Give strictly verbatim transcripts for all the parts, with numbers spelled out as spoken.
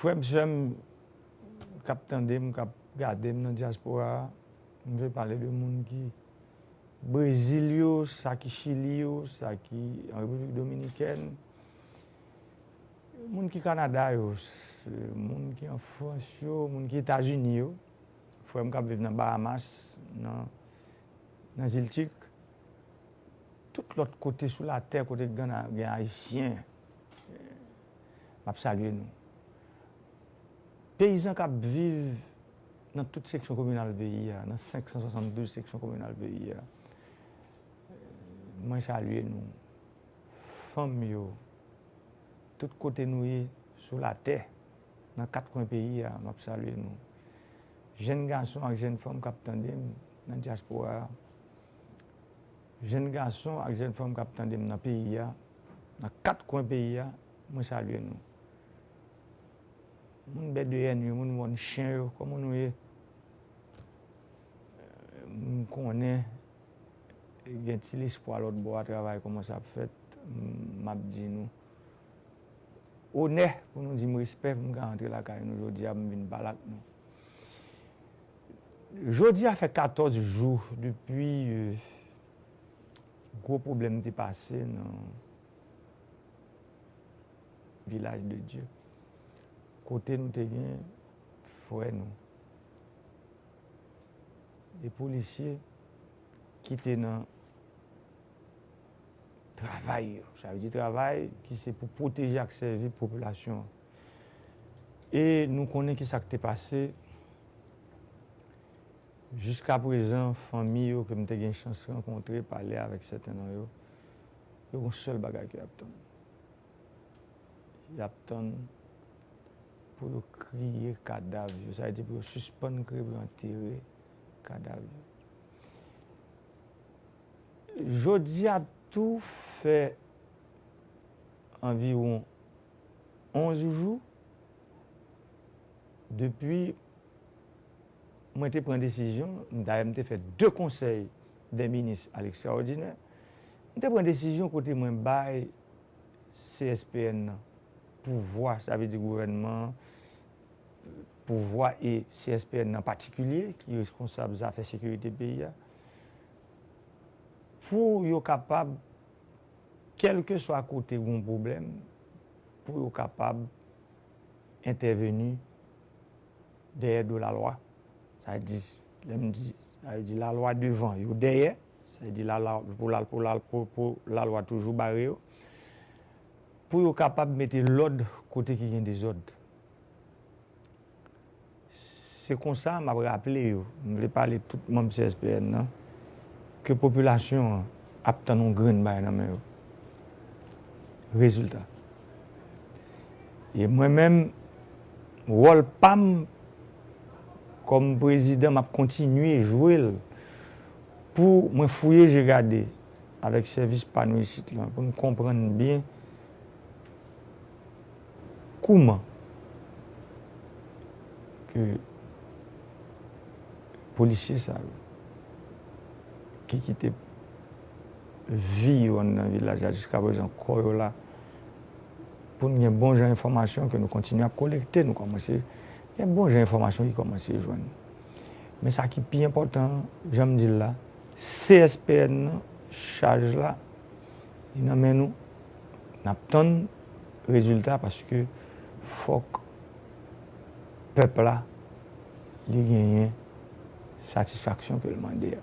Frè m, sè m k ap tande m, k ap gade m nan dyaspora a, m vle pale de moun ki Brezil yo, sa ki Chili yo, sa ki an Repiblik Dominikèn, moun ki Kanada yo, s- moun ki an Frans yo, moun ki Etazini yo, frè m k ap viv nan Bahamas, nan, nan Zil Tik, tout lòt kote sou latè kote gen, gen Ayisyen, m ap salye nou. Peyizan k ap viv nan tout seksyon kominal peyi a, nan senk san swasanndouz seksyon kominal peyi a, mwen salye nou. Fanm yo, tout kote nou ye sou latè, nan kat kwen peyi a, m ap salye nou. Jèn gason ak jèn fanm k ap tande m nan dyaspora a, jèn gason ak jèn fanm k ap tande m nan peyi a, nan kat kwen peyi a, mwen salye nou. Moun B D N yo, moun mòn chen yo, kòman nou ye? M konnen gen ti lespwa lòt bò a, travay kòmanse ap fèt. M ap di nou onè pou nou di m respè pou m ka antre lakay nou jodi a, pou m vin pale ak nou. Jodi a fè katòz jou depi, euh, gwo pwoblèm te pase nan Vilaj de Dye, kote nou te gen frè nou, de polisye ki te nan travay yo. Sa vle di travay ki se pou pwoteje ak sèvi popilasyon an. E nou konnen ki sa k te pase. Jiskaprezan, fanmi yo ke m te gen chans rankontre, pale avèk sèten nan yo, yo gon sèl bagay ke y ap tann. Y ap tann pou yo kriye kadav yo. Sa vle di pou yo sispann kriye, pou yo antere kadav yo. Jodi a tou fè anviwon onz jou depi mwen te pran desizyon, dayè m te fè de konsèy dè minis a lekstraòdinè, m te pran desizyon kote mwen bay C S P N nan pouvwa, sa vle di gouvènman an, pouvwa e C S P N nan patikilye, ki reskonsab zafè sekirite peyi a, pou yo kapab, kèlkeswa kote gon pwoblèm, pou yo kapab entèveni dèyè do lalwa. Sa vle di, lè m di, sa vle di lalwa devan, yo dèyè, sa vle di lalwa, pou, lal- pou, lal- pou, pou lalwa toujou bare yo, pou yo kapab mete lòd kote ki gen dezòd. Se konsa m ap raple yo, m vle pale tout manm C S P N nan, ke popilasyon an ap tann yon grenn bagay nan men yo. Rezilta. E mwen menm, wòl pa m kòm prezidan, m ap kontinye jwe l pou mwen fouye je gade avèk sèvis pa nou isit lan, pou n konprann byen kouman ke polisye sa yo ki kite vi yo anndan vilaj la jiskaprezan, kò yo la, pou n gen bon jan enfòmasyon ke nou kontinye ap kolekte, nou kòmanse gen bon jan enfòmasyon ki kòmanse jwenn. Men sa ki pi enpòtan, jan m di l la, C S P N nan, chaj la, li nan men nou. N ap tann rezilta paske fòk pèp la, li genyen satisfaksyon ke l mande a.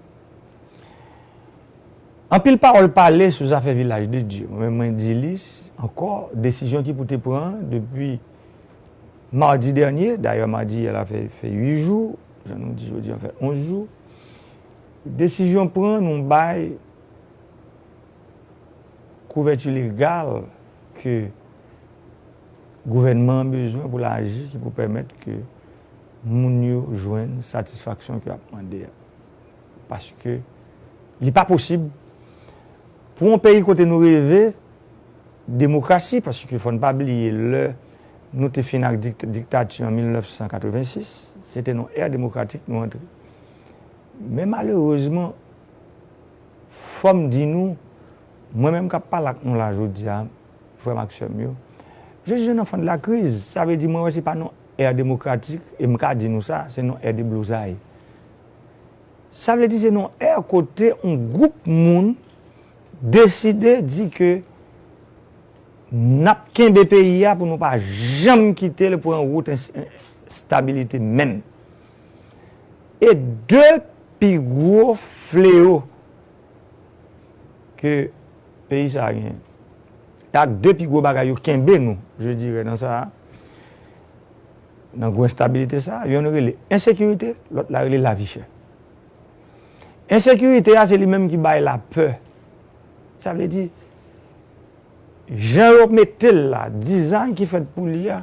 Anpil pawòl pale sou zafè Vilaj de Dye. Mwen menm, mwen di li s- ankò, desizyon ki pou te pran depi madi dènye, dayè madi yè la fè, fè uit jou, jan nou di jodi a fè onz jou. Desizyon pran, nou bay kouvèti legal ke gouvènman an bezwen pou l aji, ki pou pèmèt ke moun yo jwenn satisfaksyon ke y ap mande a. Paske li pa posib pou yon peyi kote nou reve demokrasi, paske fò n pa bliye lè nou te fin ak dikt- diktati an mil nèf san katrevensis, se te nan ère demokratik nou antre. Men malerezman, fò m di nou, mwen menm k ap pale ak nou la jodi a, frè m ak sè m yo, Je suis un enfant de la crise, sa vle di mwen wè se pa yon ère démocratique, e m ka di nou sa, se yon ère deblozay. Sa vle di se yon ère kote yon gwoup moun deside di ke n ap kenbe peyi a pou nou pa janm kite l pran wout enstabilite menm. E de pi gwo fleyo ke peyi sa a genyen, ak de pi gwo bagay yo kenbe nou, je dirais, nan sa a, nan gwo enstabilite sa a, yonn rele ensekirite, lòt la rele lavi chè. Ensekirite a, se li menm ki bay lapè. Sa vle di, jan yo mete l la, dizay ki fèt pou li a,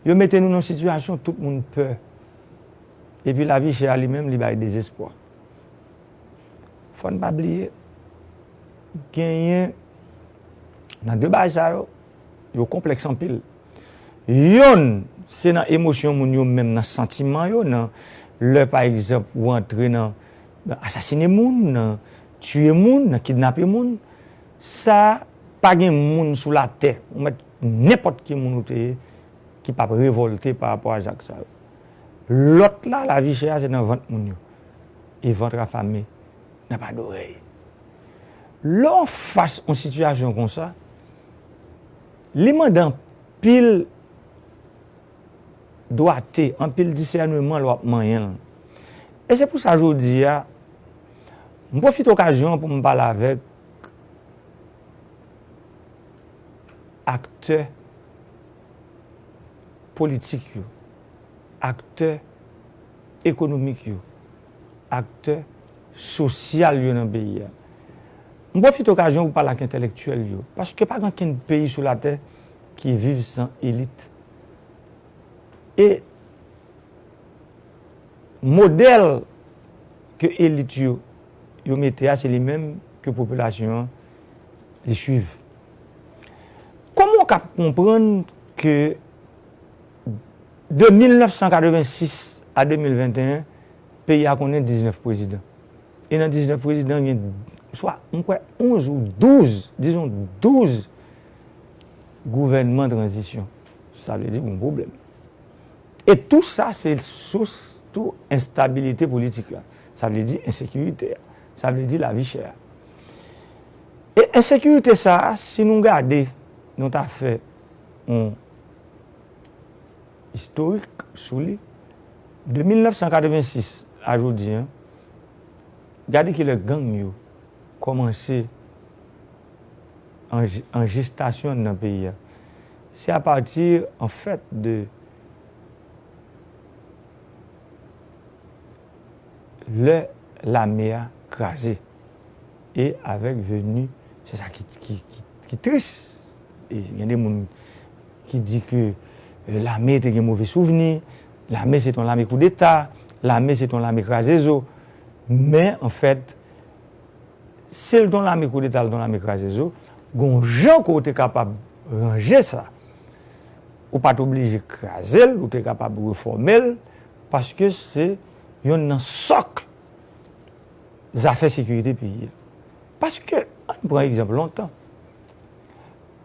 yo mete nou nan yon sitiyasyon tout moun pè. Epi lavi chè a li menm, li bay dezespwa. Fò n pa bliye, genyen nan de bagay sa yo, yo konplèks anpil. Yonn, se nan emosyon moun yo menm, nan santiman yo, nan lè, pa egzanp, ou antre nan, nan asasine moun, nan tiye moun, nan kidnape moun. Sa, pa gen moun sou latè, ou mèt nenpòt ki moun ou te ye, ki p ap revòlte pa rapò a zak sa yo. Lòt la, lavi chè a, se nan vant moun yo. E vant afame nan pa dorèy. Lè w fas yon sitiyasyon konsa, li mande anpil dwate, anpil disèneman lè w ap manyen l. E se pou sa jodi a, m pwofite okazyon an pou m pale avèk aktè politik yo, aktè ekonomik yo, aktè sosyal yo nan peyi a. M pwofite okazyon pou pale ak entèlektyèl yo, paske pa gen okenn peyi sou latè ki viv san elit. E modèl ke elit yo, yo mete a, se li menm ke popilasyon an, li swiv. Kòman w ka konprann ke de mil nèf san katrevensis a de mil venteyen, peyi a konnen diznèf prezidan? E nan diznèf prezidan, gen swa, m kwè, onz ou douz, dizon douz gouvènman tranzisyon. Sa vle di gon pwoblèm. E tou sa, se sous tou enstabilite politik la. Sa vle di ensekirite a. Sa vle di lavi chè a. E ensekirite sa a, si nou gade, nou ta fè yon istorik sou li, de mil nèf san katrevensis a jodi a, gade kilè gang yo kòmanse an, an jestasyon nan peyi a. Se apati, an fèt, de lè lame a kraze. E avèk veni, se sa ki, ki, ki, ki tris. E gen de moun ki di ke, eh, lame te gen move souvni, lame se te yon lame koudeta, lame se te yon lame kraze zo. Men, an fèt, si l te yon lame koudeta, l te yon lame kraze zo, gon jan ke w te kapab ranje sa. Ou pa t oblije kraze l, ou te kapab refòme l, paske se yonn nan sòk zafè sekirite peyi a. Paske, ann pran egzanp lontan.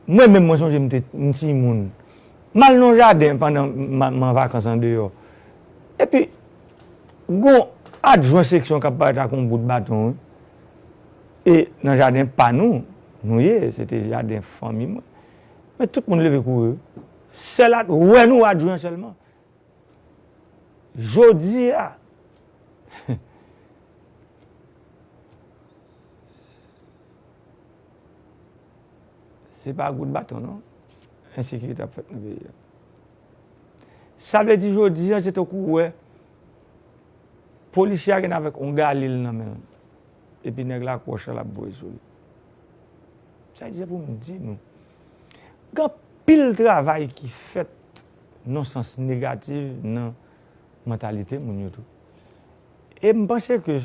Mwen menm, mwen sonje m te m timoun. M al nan jaden pandan m, m an vakans andeyò. Epi, gon adjwen seksyon k ap parèt ak yon bout baton, wi. E nan jaden pa nou, nou ye, se te jaden fanmi mwen. Men tout moun leve kouri. Sèl at, wè nou adjwen sèlman. Jodi a, se pa gout baton, non. Ensekirite ap fèt nan peyi a. Sa vle di jodi a, se tankou w wè polisye a gen avèk yon galil nan men l. Epi nèg la ak wòch la l ap voye sou li. Sa vle di, se pou m di nou, gen anpil travay ki fèt nan sans negatif nan mantalite moun yo tou. E m panse ke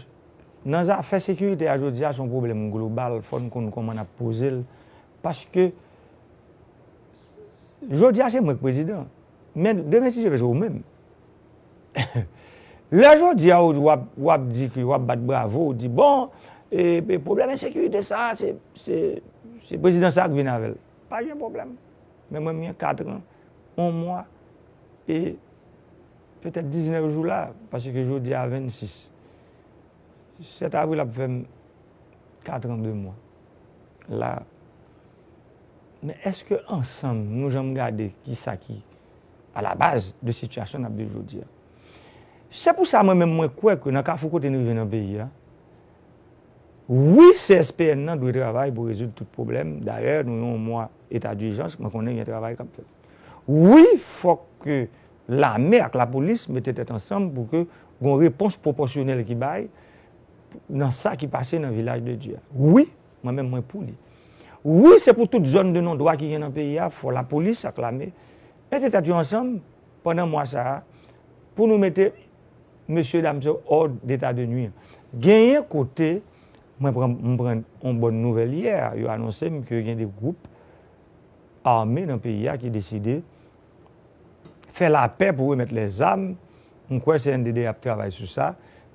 nan zafè sekirite a jodi a, se yon pwoblèm global, fò n konn kòman n ap poze l. Paske jodi a, se mwen k prezidan. Men demen, si Dye vle, se ou menm. Lè jodi a, w ap, w ap di ke w ap bat bravo, w di, bon, e, e pwoblèm ensekirite sa, se, se, se prezidan sa a k vin avè l. Pa gen pwoblèm. Men mwen, m gen kat an, yon mwa, e petèt diznèf jou la, paske jodi a vennsis. Sèt avril ap fè m kat an de mwa la. Men èske ansanm nou janm gade kisa ki alabaz de sitiyasyon n ap viv jodi a? Se pou sa mwen menm mwen kwè ke nan kafou kote n rive nan peyi a, wi, C S P N nan dwe travay pou rezoud tout pwoblèm. Dayè, nou yon mwa eta dijans, mwen konnen gen travay k ap fèt. Wi, fòk ke lame ak lapolis mete tèt ansanm pou ke gon repons pwopòsyonèl ki bay nan sa ki pase nan Vilaj de Dye a. Wi, mwen menm mwen pou li. Wi, se pou tout zòn de non dwa ki gen nan peyi a, fò lapolis ak lame mete tèt yo ansanm pandan mwa sa a pou nou mete mesye dam sa yo hors d'état de nuire. Genyen kote, mwen pran, m pran yon bòn nouvèl yè, yo anonse m ke gen de gwoup ame nan peyi a ki deside fè lapè pou remèt lèzam. M kwè C N D D ap travay sou sa,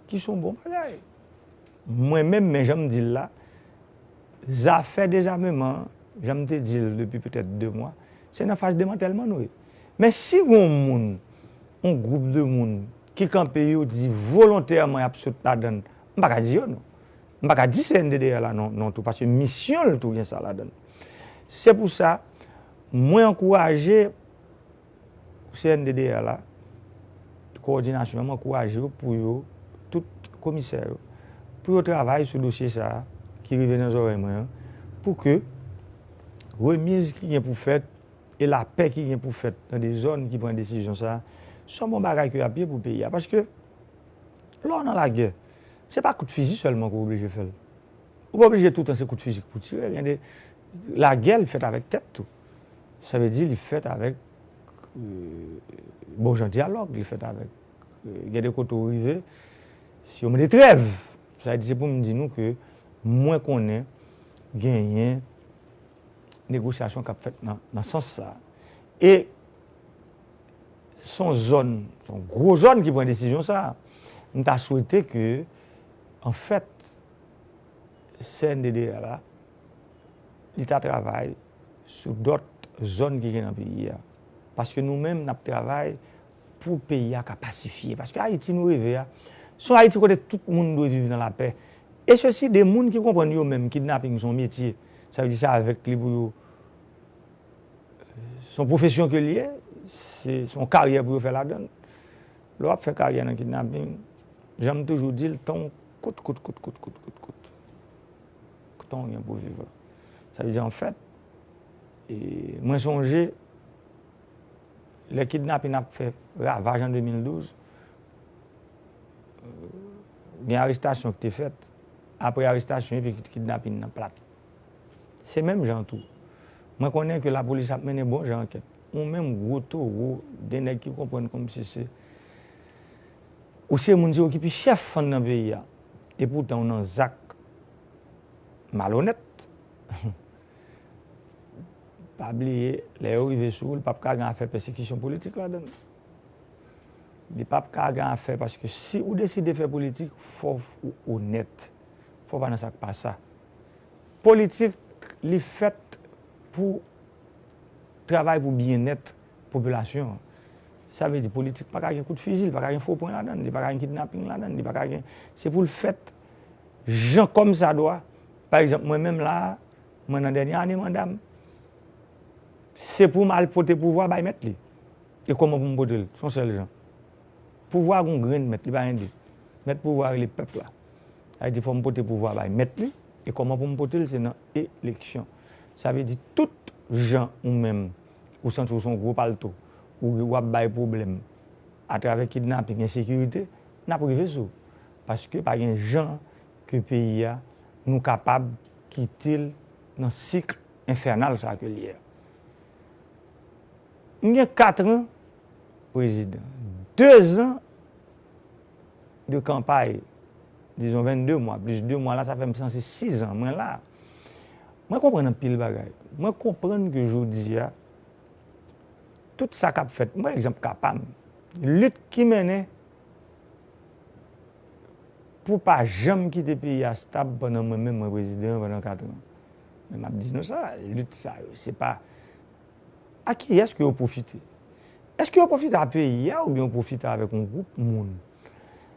ki se yon bon bagay. Mwen menm, men jan m di l la, zafè dezameman an, jan m te di l depi petèt de mwa, se nan faz demantèlman nou ye. Men si gon moun, yon gwoup de moun ki kanpe, yo di volontèman y ap sot ladan l, m pa ka di yo non. M pa ka di C N D D A la non, non tou, paske misyon l tou gen sa ladan l. Se pou sa, mwen ankouraje C N D D A la, kowòdinasyon an, m ankouraje yo pou yo, tout komisè yo, pou yo travay sou dosye sa a ki rive nan zòrèy mwen an, pou ke remiz ki gen pou fèt e lapè ki gen pou fèt nan de zòn ki pran desizyon sa a, se yon bon bagay ke y ap ye pou peyi a. Paske lè w nan lagè, se pa kout fizi sèlman ke w oblije fè l. Ou pa oblije toutan se kout fizi k pou tire. Gen de lagè, li fèt avèk tèt tou. Sa vle di li fèt avèk, euh, bon jan dyalòg, li fèt avèk, euh, gen de kote w rive, si yo mande trèv, sa vle di se pou m di nou ke mwen konnen genyen negosyasyon k ap fèt nan, nan sans sa a. E se yon zòn, se yon gwo zòn ki pran desizyon sa a. M ta swete ke, anfèt, C N D D A la, li ta travay sou dòt zòn ki gen nan peyi a. Paske nou menm, n ap travay pou peyi a ka pasifye. Paske Ayiti nou reve a, se yon Ayiti kote tout moun dwe viv nan lapè. E sesi de moun ki konprann yo menm kidnaping se yon metye. Sa vle di se avèk li pou yo, se yon pwofesyon ke l ye, se, se yon karyè pou yo fè ladan l. Lè w ap fè karyè nan kidnaping, jan m toujou di l, tan w kout, kout, kout, kout, kout, kout, kout, tan w gen pou viv la. Sa vle di, anfèt, e, mwen sonje, lè kidnaping ap fè ravaj an de mil douz, gen arestasyon ki te fèt. Apre arestasyon, epi kidnaping nan plat. Se menm jan tou. Mwen konnen ke lapolis ap mennen bon jan ankèt. Ou menm gwo towo, de nèg ki konprann kòmsi se ou se moun, se ou ki pi chèf fann nan peyi a. E poutan ou nan zak malonèt. Pa bliye, lè yo rive sou ou, l p ap ka gen afè pèsekisyon politik ladan l. Li p ap ka gen afè, paske si ou deside fè politik, fò ou onèt. Fò w pa nan sa k pa sa. Politik, li fèt pou travay pou byennèt popilasyon an. Sa vle di politik pa ka gen kout fizi, li pa ka gen fo pwen ladan l, li pa ka gen kidnaping ladan l, li pa ka gen, se pou l fèt jan kòmsadwa. Pa egzanp, mwen menm la a, mwen nan dènye ane manda m, se pou m al pote pouvwa bay mèt li. E kòman pou m pote l? Se yon sèl jan. Pouvwa gon grenn mèt, li pa gen de. Mèt pouvwa rele pèp la. Sa vle di fò m pote pouvwa bay mèt li. E kòman pou m pote l? Se nan eleksyon. Sa vle di tout jan ou menm, ou santi w se yon gwo palto, ou, w ap bay pwoblèm atravè kidnaping, ensekirite, n ap rive sou ou. Paske pa gen jan ke peyi a, nou kapab kite l nan sik enfènal sa ke l ye a. M gen kat an prezidan, de zan de kanpay, dizon vennde mwa, plis de mwa la, sa fè m sanse sis an mwen la. Mwen konprann anpil bagay. Mwen konprann ke jodi a, tout sa k ap fèt, mwen egzanp ka pa m, lit ki mennen pou pa janm kite peyi a stab pandan mwen menm mwen prezidan an pandan kat an. Men m ap di nou sa, lit sa yo, se pa, A kiyès ke yo pwofite? Èske yo pwofite a peyi a oubyen yo pwofite avèk yon gwoup moun?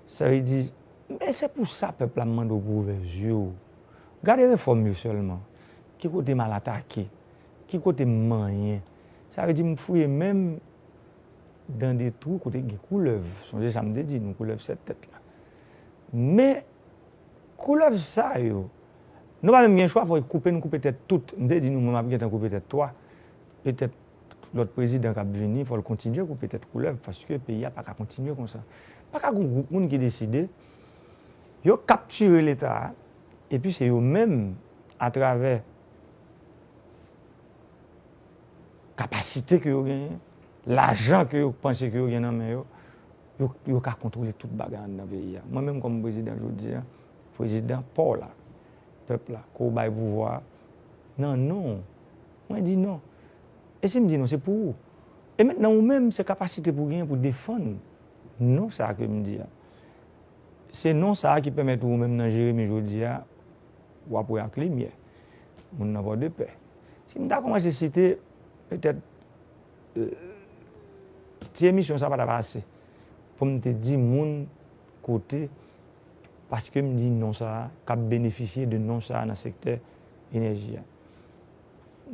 Sa vle di, men se pou sa pèp la mande w pou ouvè zye w. Gade refòm yo sèlman. Ki kote m al atake? Ki kote m manyen? Sa vle di m fouye men m dan de twou kote gen koulèv. Sonje sa m te di nou, koulèv sèt tèt la. Men koulèv sa yo, nou pa menm gen chwa, fò koupe n koupe tèt tout. M te di nou, mwen m ap gentan koupe tèt twa. Petèt lòt prezidan k ap vini, fò l kontinye koupe tèt koulèv, paske peyi a pa ka kontinye konsa. Pa ka gen gwoup moun ki deside, yo kaptire Leta a, epi se yo menm, atravè kapasite ke yo genyen, lajan ke yo panse ke yo gen nan men yo, yo, yo ka kontwole tout bagay anndan peyi a. Mwen menm kòm prezidan jodi a, prezidan pa w la, pèp la, ke w bay pouvwa a, nan non w, mwen di non. E si m di non, se pou ou. E mentnan ou menm, se kapasite pou w genyen pou defann non sa a ke m di a. Se non sa a ki pèmèt ou menm nan Jeremi jodi a, w ap wè ak limyè. Moun nan Pòdepè. Si m ta kòmanse site, petèt, euh, ti emisyon sa pa t ap ase pou m te di moun kote, paske m di non sa a, k ap benefisye de non sa a nan sektè enèji a.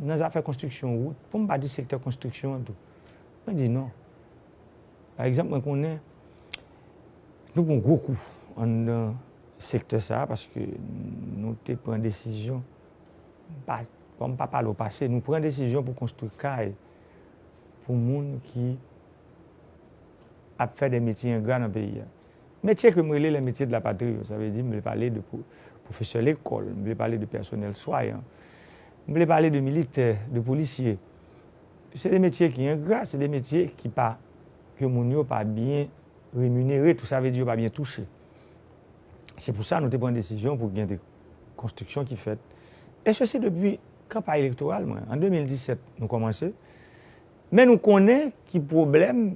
Nan zafè konstriksyon wout, pou m pa di sektè konstriksyon an tou, mwen di non. Pa egzanp, mwen konnen nou pran gwo kou anndan sektè sa a, paske nou te pran desizyon, pa, bon, m pa pale w pase, nou pran desizyon pou konstwi kay pou moun ki ap fè de metye engra nan peyi a. Metye ke m rele les métiers de la patrie yo, sa vle di m vle pale de pwo-, pwofesè lekòl, m vle pale de pèsonèl swayan, m vle pale de militè, de polisye. Se de metye ki engra, se de metye ki pa, ke moun yo pa byen reminere, tou sa vle di yo pa byen touche. Se pou sa nou te pran desizyon pou gen de konstriksyon ki fèt. E sesi depi kanpay elektoral mwen. An de mil disèt, nou kòmanse. Men nou konnen ki pwoblèm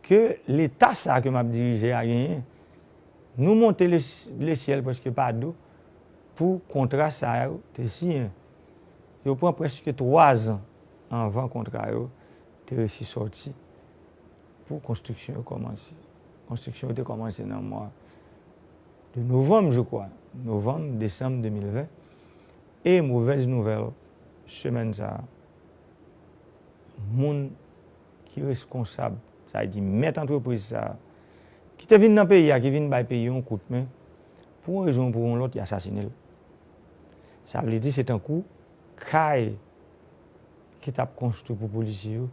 ke Leta sa a ke m ap dirije a genyen. Nou monte le, lesyèl prèske pa do pou kontra sa yo te siyen. Yo pran prèske twa zan anvan kontra yo te resi sòti pou konstriksyon yo kòmanse. Konstriksyon yo te kòmanse nan mwa de novanm, je crois. Novanm, desanm de mil ven. E movèz nouvèl, semèn sa a, moun ki reskonsab, sa vle di mèt antrepriz sa a, ki te vin nan peyi a, ki vin bay peyi yon kout men, pou yon rezon ou pou yon lòt, y asasinen l. Sa vle di se tankou kay ki t ap konstwi pou polisye yo,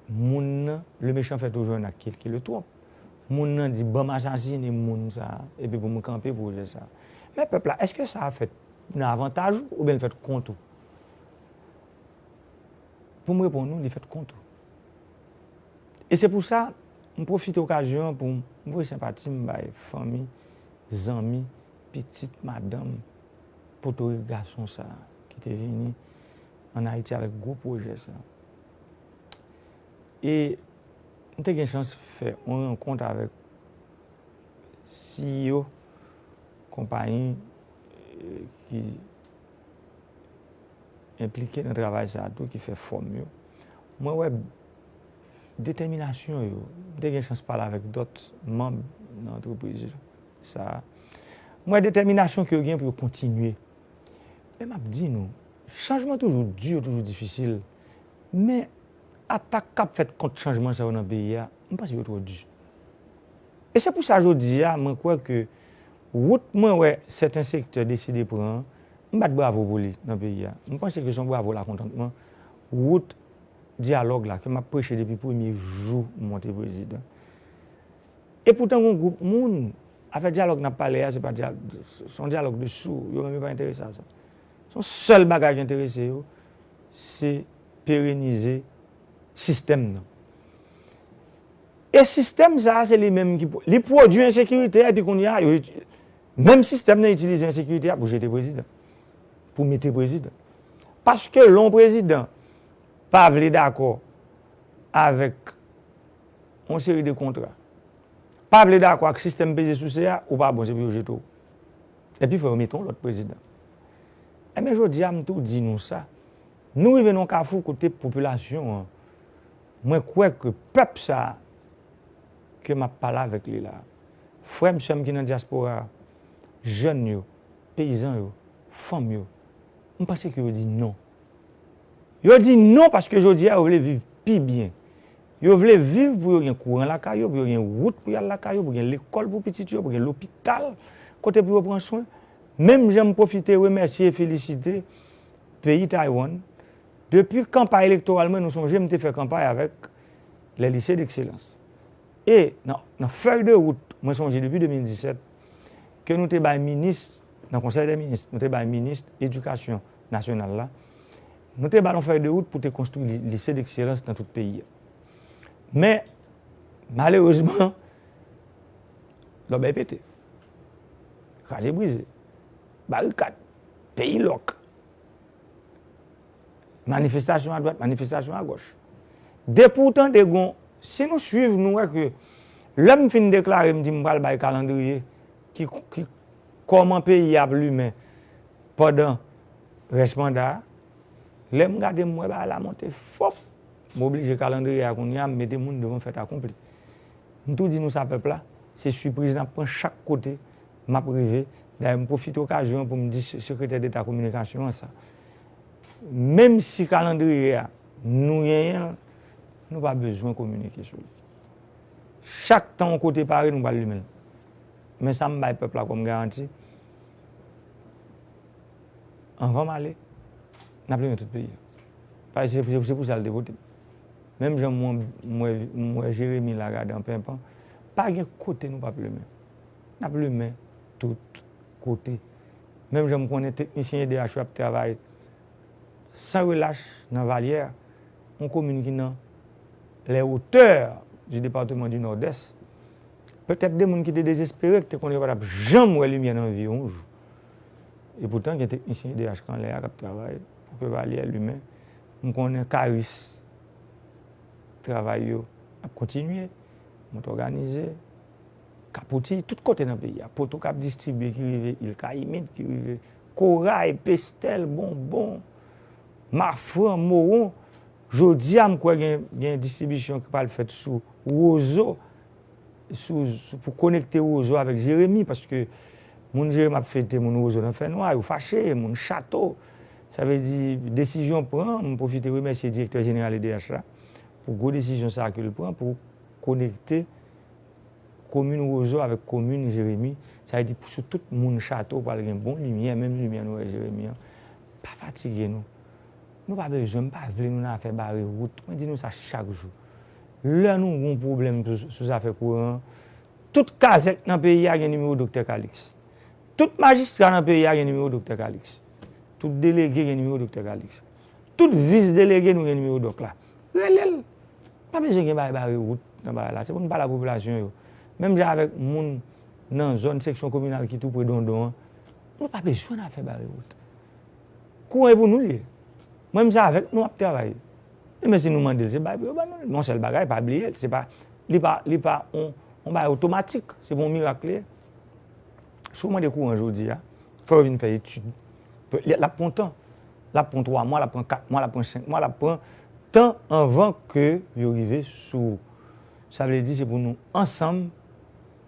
moun nan, le méchant fait toujours un acte qu'il, qu'il le trompe. Moun nan di, "Ban m asasinen moun sa a, epi pou m kanpe pwojè sa a." Men pèp la, èske sa a fèt nan avantaj ou oubyen l fèt kont ou? Pou m reponn ou, li fèt kont ou. E se pou sa, m pwofite okazyon an pou m voye senpati m bay fanmi, zanmi, pitit, madanm, potorik gason sa a ki te vini ann Ayiti avèk gwo pwojè sa a. E m te gen chans fè yon rankont avèk C E O konpayi, eh, ki enplike nan travay sa a tou, ki fè fòm yo. Mwen wè detèminasyon yo. M te gen chans pale avèk dòt manm nan antrepriz sa a. Mwen wè detèminasyon ke yo gen pou yo kontinye. Men m ap di nou, chanjman toujou di, toujou difisil. Men atak k ap fèt kont chanjman sa yo nan peyi a, m panse yo twò di. E se pou sa jodi a, mwen kwè ke wout mwen wè sèten sektè deside pran an, m bat bravo pou li nan peyi a. M panse ke se yon bravo lakontantman. Wout dyalòg la, ke m ap preche depi premye jou m monte prezidan. E poutan, gen yon gwoup moun, afè dyalòg n ap pale a, se pa dyal-, se yon dyalòg de sou, yo menm yo pa enterese a sa. Se yon sèl bagay ki enterese yo, se perenize sistèm nan. E sistèm sa a, se li menm ki pwo-, li pwodui ensekirite a, epi kounye a, yo iti-, menm sistèm nan itilize ensekirite a pou jete prezidan, pou mete prezidan. Paske lè yon prezidan pa vle dakò avèk yon seri de kontra, pa vle dakò ak sistèm peze souse a, ou pa bon, se pou yo jete w. Epi fò yo mete yon lòt prezidan. Ebyen, jodi a, m tou di nou sa. Nou rive nan yon kafou kote popilasyon an, mwen kwè ke pèp sa a ke m ap pale avèk li la, frè m, sè m ki nan dyaspora a, jèn yo, peyizan yo, fanm yo, m panse ke yo di non. Yo di non paske jodi a yo vle viv pi byen. Yo vle viv pou yo gen kouran lakay yo, pou yo gen wout pou y al lakay yo, pou gen lekòl pou pitit yo, pou gen lopital kote pou yo pran swen. Menm jan m pwofite remèsye e felisite peyi Taiwan. Depi kanpay elektoral mwen, nou sonje m te fè kanpay avèk les lycées d'excellence. E nan, nan fèy de wout, mwen sonje depi de mil disèt, ke nou te bay minis, nan Konsèy dè Minis, nou te bay minis edikasyon nasyonal la, nou te ba l yon fèy de wout pou te konstwi li- lise dekselans nan tout peyi a. Men, malerezman, lòbèy pete. Kraze brize. Barikad. Peyi lòk. Manifestasyon adwat, manifestasyon agòch. Depi w tande gon, si nou swiv, nou wè ke lè m fin deklare, m di m pral bay kalandriye ki, ki kòman peyi a ap limen pandan rès manda a. Lè m gade, m wè bagay la monte fòp. M oblije kalandriye a kounye a, m mete moun devan fèt akonpli. M tou di nou sa, pèp la, se sipriz n ap pran chak kote m ap rive. Dayè, m pwofite okazyon an pou m di se- sekretè deta kominikasyon an sa. Menm si kalandriye a, nou genyen l, nou pa bezwen kominike sou li. Chak tan yon kote pare, nou pral limen l. Men sa m bay pèp la kòm garanti, anvan m ale, n ap limen tout peyi a. Paske se, se, se pou sa l te vote m. Menm jan mwen, mwen, mwen Jeremi la gade an penpan, pa gen kote nou p ap limen. N ap limen tout kote. Menm jan m konnen teknisyen E D H yo ap travay san relach nan Valyè, yon komin ki nan les hauteurs du département du Nord-Est. Petèt de moun ki te dezespere, ki te konnen yo pa t ap janm wè limyè nan vi yo yon jou. E poutan, gen teknisyen E D H k anlè a k ap travay pou ke Valyè limen. M konnen Karis, travay yo ap kontinye, Mont Òganize, Kapouti, tout kote nan peyi a. Poto k ap distribye, ki rive Il Kayimit, ki rive Koray, Pestèl, Bonbon, Mafran, Mowon. Jodi a, m kwè gen, gen distribisyon ki pral fèt sou Wozo, sou, sou, pou konekte Wozo avèk Jeremi, paske moun Jeremi ap fete, moun Wozo nan fènwa, yo fache, moun Chato. Sa vle di, desizyon pran, m pwofite remèsye direktè jeneral E D H la, pou gwo desizyon sa a ke l pran, pou konekte komin Wozo avèk komin Jeremi. Sa vle di, pou sou tout moun Chato pral gen bon limyè, menm limyè nou wè Jeremi an. Pa fatige nou. Nou pa bezwen, m pa vle nou nan afè bare wout. Mwen di nou sa chak jou. Lè nou gon pwoblèm sou, sou zafè kouran an, tout kazèk nan peyi a gen nimewo Doktè Calixte. Tout majistra nan peyi a gen nimewo Doktè Calixte. Tout delege gen nimewo Doktè Calixte. Tout vis delege nou gen nimewo Dòk la. Rele l. Pa bezwen gen bagay bare wout nan bagay la. Se pou n pale a popilasyon yo. Menm jan avèk moun nan zòn seksyon kominal ki tou pre Dondon an, nou pa bezwen nan afè bare wout. Kouran e pou nou l ye. Mwen menm se avèk nou m ap travay. E men si nou mande l, se bay pou yo ban nou l. Men yon sèl bagay, pa bliye l. Se pa, li pa, li pa on, on bagay otomatik. Se pa on mirak li ye. Si w mande kouran jodi a, fò yo vin fè etid. L ap pran tan. L ap pran twa mwa, l ap pran kat mwa, l ap pran senk mwa, l ap pran tan anvan ke yo rive sou ou. Sa vle di se pou nou ansanm,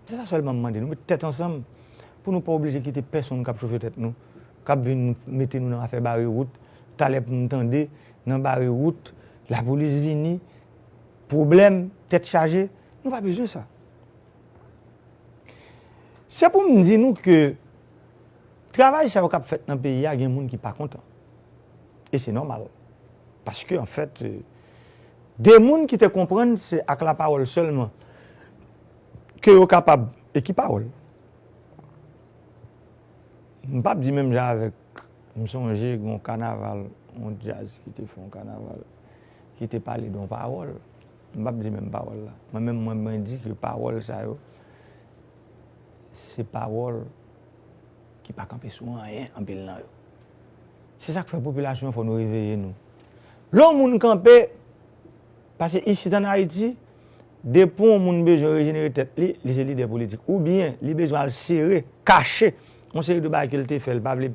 se sa sèlman m mande nou, met tèt ansanm pou nou pa oblije kite pèsonn k ap chofe tèt nou, k ap vin mete nou nan afè bare wout. Talè pou nou tande nan bare wout, lapolis vini, pwoblèm, tèt chaje. Nou pa bezwen sa. Se pou m di nou ke travay sa yo k ap fèt nan peyi a, gen moun ki pa kontan. E se nòmal. Paske, anfèt, de moun ki te konprann se ak lapawòl sèlman ke yo kapab, e ki pawòl? M p ap di menm jan avèk, m sonje gen yon kanaval, yon djaz ki te fè yon kanaval, ki te pale de yon pawòl. M p ap di menm pawòl la. Mwen menm, mwen, mwen di ke pawòl sa yo, se pawòl ki pa kanpe sou anyen, anpil nan yo. Se sa k fè popilasyon an fò nou reveye nou. Lè yon moun kanpe, paske isit ann Ayiti, depi yon moun bezwen rejenere tèt li, li se lidè politik. Oubyen, li bezwen al sere, kache, yon seri de bagay ke l te fè, l pa vle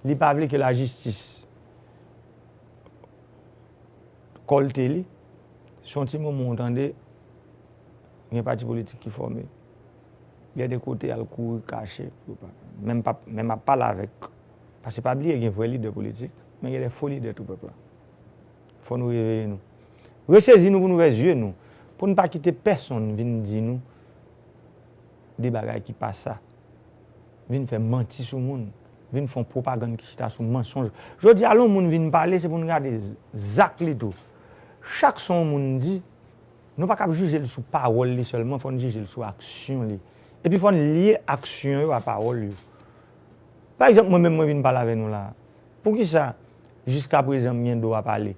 Li pa vle ke lajistis kòlte li. Se yon ti moman ou tande, gen pati politik ki fòme. Gen de kote al kouri kache pou yo pa. Menm pa, menm ap pale avèk. Paske pa bliye gen vrè lidè politik, men gen de fo lidè tou pèp la. Fò nou reveye nou. Resezi nou pou n ouvè zye nou. Pou n pa kite pèsonn vin di nou de bagay ki pa sa. Vin fè manti sou moun. Vin fè yon pwopagann ki chita sou mansonj. Jodi a, lè yon moun vin pale, se pou n gade zak li tou. Chak sa yon moun di, nou pa kab jije l sou pawòl li sèlman, fò n jije l sou aksyon li. Epi fò n lye aksyon yo a pawòl yo. Pa egzanp, mwen menm mwen vin pale avè nou la. Poukisa jiskaprezan m gen dwa pale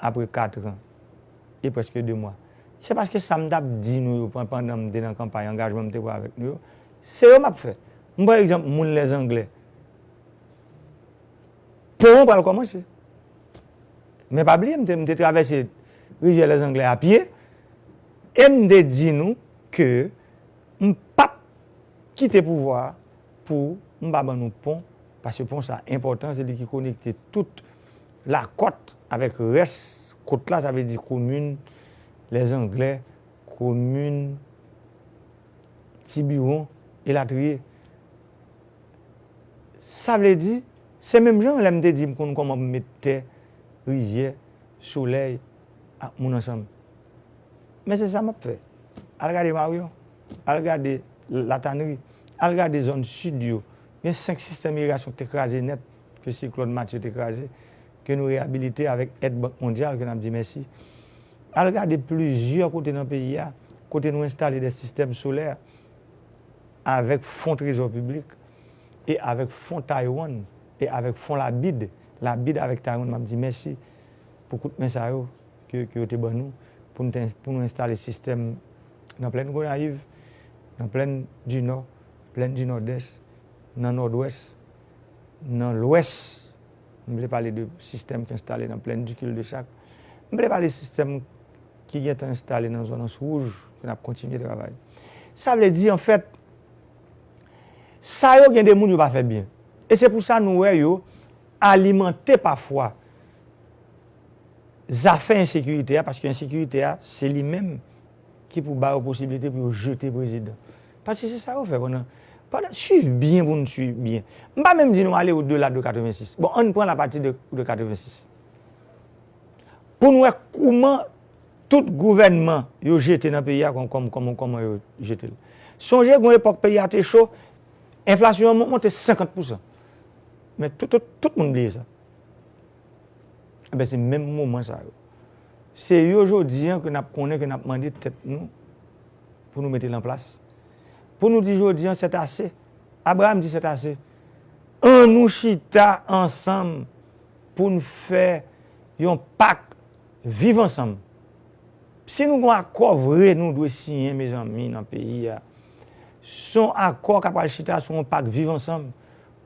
apre katran e prèske de mwa? Se paske sa m t ap di nou yo pan- pandan m te nan kanpay angajman m te pran avèk nou yo, se yo m ap fè. M pran egzanp moun Lèzanglè. Pon an pral kòmanse. Men pa bliye, m te, m te travèse rivyè Lèzanglè a pye e m te di nou ke m p ap kite pouvwa a pou m pa ban nou pon, paske pon sa enpòtan, se li ki konekte tout lakòt avèk rès kòt la, sa vle di komin Lèzanglè, komin Tibiwon, elatriye. Sa vle di, se menm jan lè m te di m konn kòman pou m met tè, rivyè, solèy ak moun ansanm. Men se sa m ap fè. Al gade Maryon, al gade Latanri, al gade zòn sid yo. Gen senk sistèm irigasyon ki te kraze nèt, ke siklòn Matye te kraze, ke nou reyabilite avèk èd Bank Mondyal, ke n ap di mèsi. Al gade plizyè kote nan peyi a, kote nou enstale de sistèm solè avèk fon trezò piblik e avèk fon Taiwan e avèk fon labid. Labid avèk Taiwan, m ap di mèsi pou kout men sa yo ke, ke yo te ban nou pou nou, te, pou nou enstale sistèm nan plèn Gonayiv, nan plèn di Nò, plèn di Nòdès, nan Nòdwès, nan Lwès. M vle pale de sistèm ki enstale nan plèn di Kildesak. M vle pale sistèm ki gentan enstale nan zòn Anse Wouj, ke n ap kontinye travay. Sa vle di, anfèt, sa yo gen de moun yo pa fè byen. E se pou sa nou wè yo alimante pafwa zafè ensekirite a, paske ensekirite a, se li menm ki pou ba yo posiblite pou yo jete prezidan. Paske se sa yo fè pandan, pandan, swiv byen pou n swiv byen. M pa menm di nou ale odela de katrevensis. Bon, ann pran lapati de, de katrevensis. Pou n wè kouman tout gouvènman yo jete nan peyi a, kòm, kòm, kòm, kòman yo jete l. Sonje, gon epòk peyi a te cho, enflasyon an mon- monte senkant pousan. Men tout, tout, tout moun bliye sa. Enben, se menm moman sa yo. Se yo jodi an ke n ap konnen, ke n ap mande tèt nou pou nou mete l an plas. Pou nou di jodi an, c'est assez. Abraham di c'est assez. Ann nou chita ansanm pou n fè yon pak viv ansanm. Si nou gon akò vre nou dwe siyen, mezanmi, nan peyi a, se yon akò k ap al chita sou yon pak viv ansanm,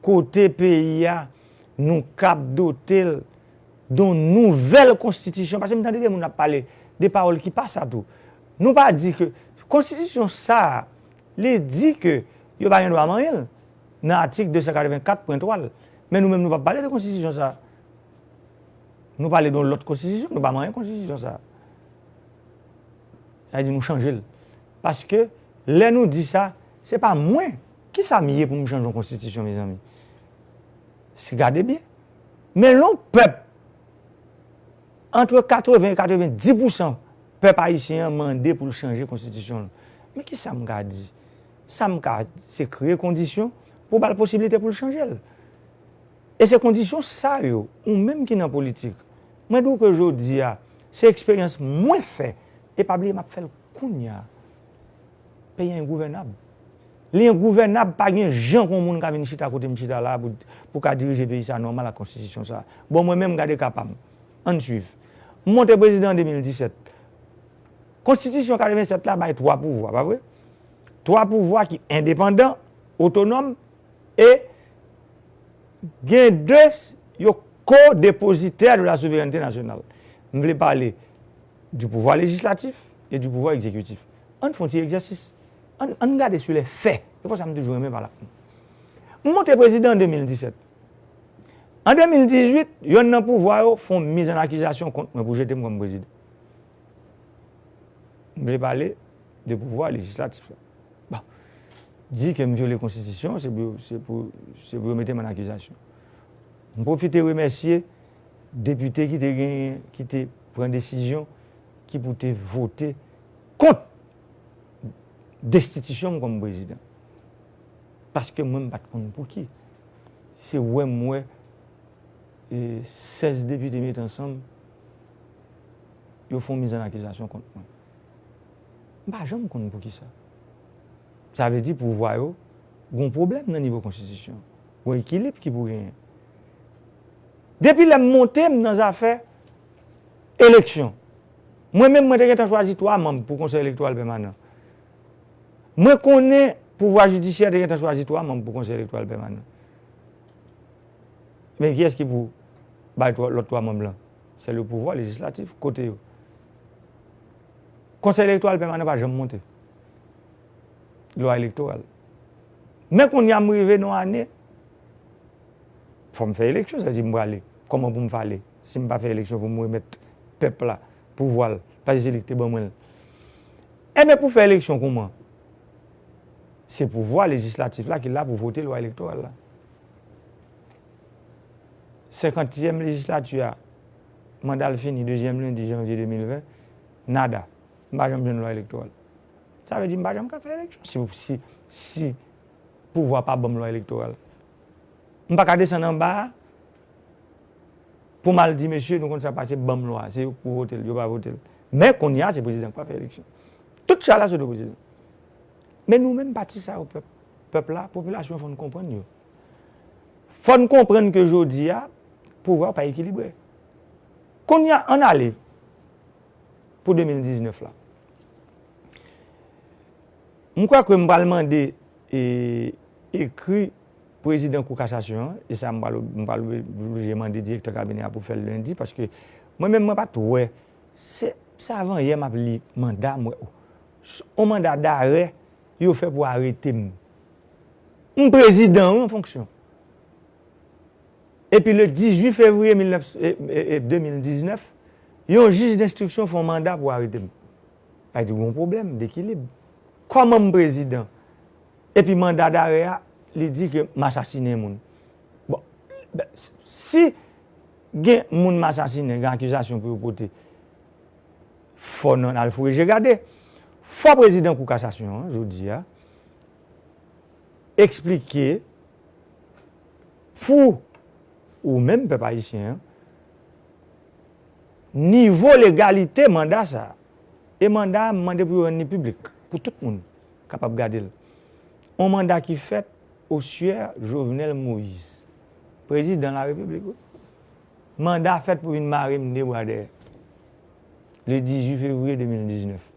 kote peyi a, nou kab dote l de yon nouvèl konstitisyon. Paske m tande de moun ap pale de pawòl ki pa sa tou. Nou pa di ke konstitisyon sa a, li di ke yo pa gen dwa manyen l nan atik de san katrevenkat pwen twa l. Men nou menm, nou p ap pale de konstitisyon sa a. Nou pale de yon lòt konstitisyon, nou pa manyen konstitisyon sa a. Sa vle di nou chanje l. Paske lè nou di sa, se pa mwen. Kisa m ye pou m chanje yon konstitisyon, mezanmi? Se gade byen. Men lè yon pèp, antre katreven e katrevendis pousan pèp ayisyen an mande pou l chanje konstitisyon l. Men kisa m ka di? Sa m ka, se kreye kondisyon pou ba l posiblite pou l chanje l. E se kondisyon sa yo, ou menm ki nan politik, mwen di w ke jodi a, se eksperyans mwen fè, e pa bliye m ap fè l kounye a. Peyi a engouvènab. Li engouvènab, pa gen jan ke yon moun ka vin chita kote m chita la pou, pou ka dirije peyi sa nòmal ak konstitisyon sa. Bon, mwen menm, gade ka pa m. Ann swiv. M monte prezidan an de mil disèt. Konstitisyon katrevennsèt la bay twa pouvwa, pa vre? Twa pouvwa ki endepandan, otonòm, e gen de, yo co-dépositaires de la souveraineté nationale. M vle pale du pouvoir législatif et du pouvoir exécutif. Ann fè yon ti egzèsis. Ann, ann gade sou lè fè. Se pou sa m toujou renmen pale ak nou. M monte prezidan an de mil disèt. An de mil dizuit, yonn nan pouvwa yo fè yon miz an akizasyon kont mwen pou jete m kòm prezidan. M vle pale de pouvwa lejislatif la. Bon, di ke m vyole konstitisyon, se pou, se pou, se pou yo mete m an akizasyon. M pwofite remèsye depite ki te genyen, ki te pran desizyon ki pou te vote kont destitisyon m kòm prezidan. Paske mwen, m pa t konn pou ki. Se wè m wè, e, sèz depite met ansanm, yo fè yon miz an akizasyon kont mwen. M pa janm konn pou ki sa. Sa vle di pouvwa yo gon pwoblèm nan nivo konstitisyon. Gon ekilib ki pou genyen. Depi lè m monte m nan zafè eleksyon, mwen menm, mwen te gentan chwazi twa manm pou Konsèy Elektoral Pèmanan. Mwen konnen pouvwa jidisyè te gentan chwazi twa manm pou Konsèy Elektoral Pèmanan. Men kiyès ki pou bay twa, lòt twa manm lan? Se le pouvwa lejislatif. Kote yo? Konsèy Elektoral Pèmanan pa janm monte. Lwa elektoral. Men kounye a m rive nan yon ane, fò m fè eleksyon, sa vle di m prale. Kòman pou m fè ale? Si m pa fè eleksyon pou m remèt pèp la pouvwa l, paske se li ki te ban mwen l. Enben, pou fè eleksyon kouman? Se pouvwa lejislatif la ki la pou vote lwa elektoral la. Senkantyèm lejislati a, manda l fini dezyèm lendi janvye de mil ven, nada. M pa janm jwenn lwa elektoral. Sa vle di m pa janm ka fè eleksyon. Si, si, si pouvwa pa ban m lwa elektoral, m pa ka desann anba a pou m al di, mesye, nou konn sa pase, ban m lwa a. Se yo k pou vote l, yo pa vote l. Men kounye a, se prezidan k pral fè eleksyon. Tout chay la sou do prezidan. Men nou menm, pati sa yo, pèp, pèp la, popilasyon, fò n konprann yo. Fò n konprann ke jodi a, pouvwa pa ekilibre. Kounye a, ann ale pou de mil diznèf la. M kwè ke m pral mande, e, ekri prezidan Kou Kasasyon an, e sa m pral, m pral oblije mande direktè kabinè a pou fè l lendi, paske mwen menm, mwen pa t wè, se, se avanyè m ap li manda, m wè, o, s-, on manda darè yo fè pou arete m. M prezidan, wi, an fonksyon. Epi le dizuit fevriye mil nèf, e, e, e, de mil diznèf, yon jij denstriksyon fè yon manda pou arete m. Sa vle di gon pwoblèm dekilib. Kòman m prezidan? Epi manda darè a, li di ke m asasinen moun. Bon, ben, si gen moun m asasinen, gen akizasyon pou yo pote, fò n al foure je gade. Fò prezidan Kou Kasasyon an, jodi a, eksplike pou ou menm, pèp ayisyen an, nivo legalite manda sa a. E manda a, m mande pou yo rann li piblik, pou tout moun kapab gade l. On manda ki fèt au sieur Jovenel Moïse, prezidan larepiblik, wi. Manda fèt pou vin mare m de bra dèyè. Le dizuit fevriye de mil diznèf.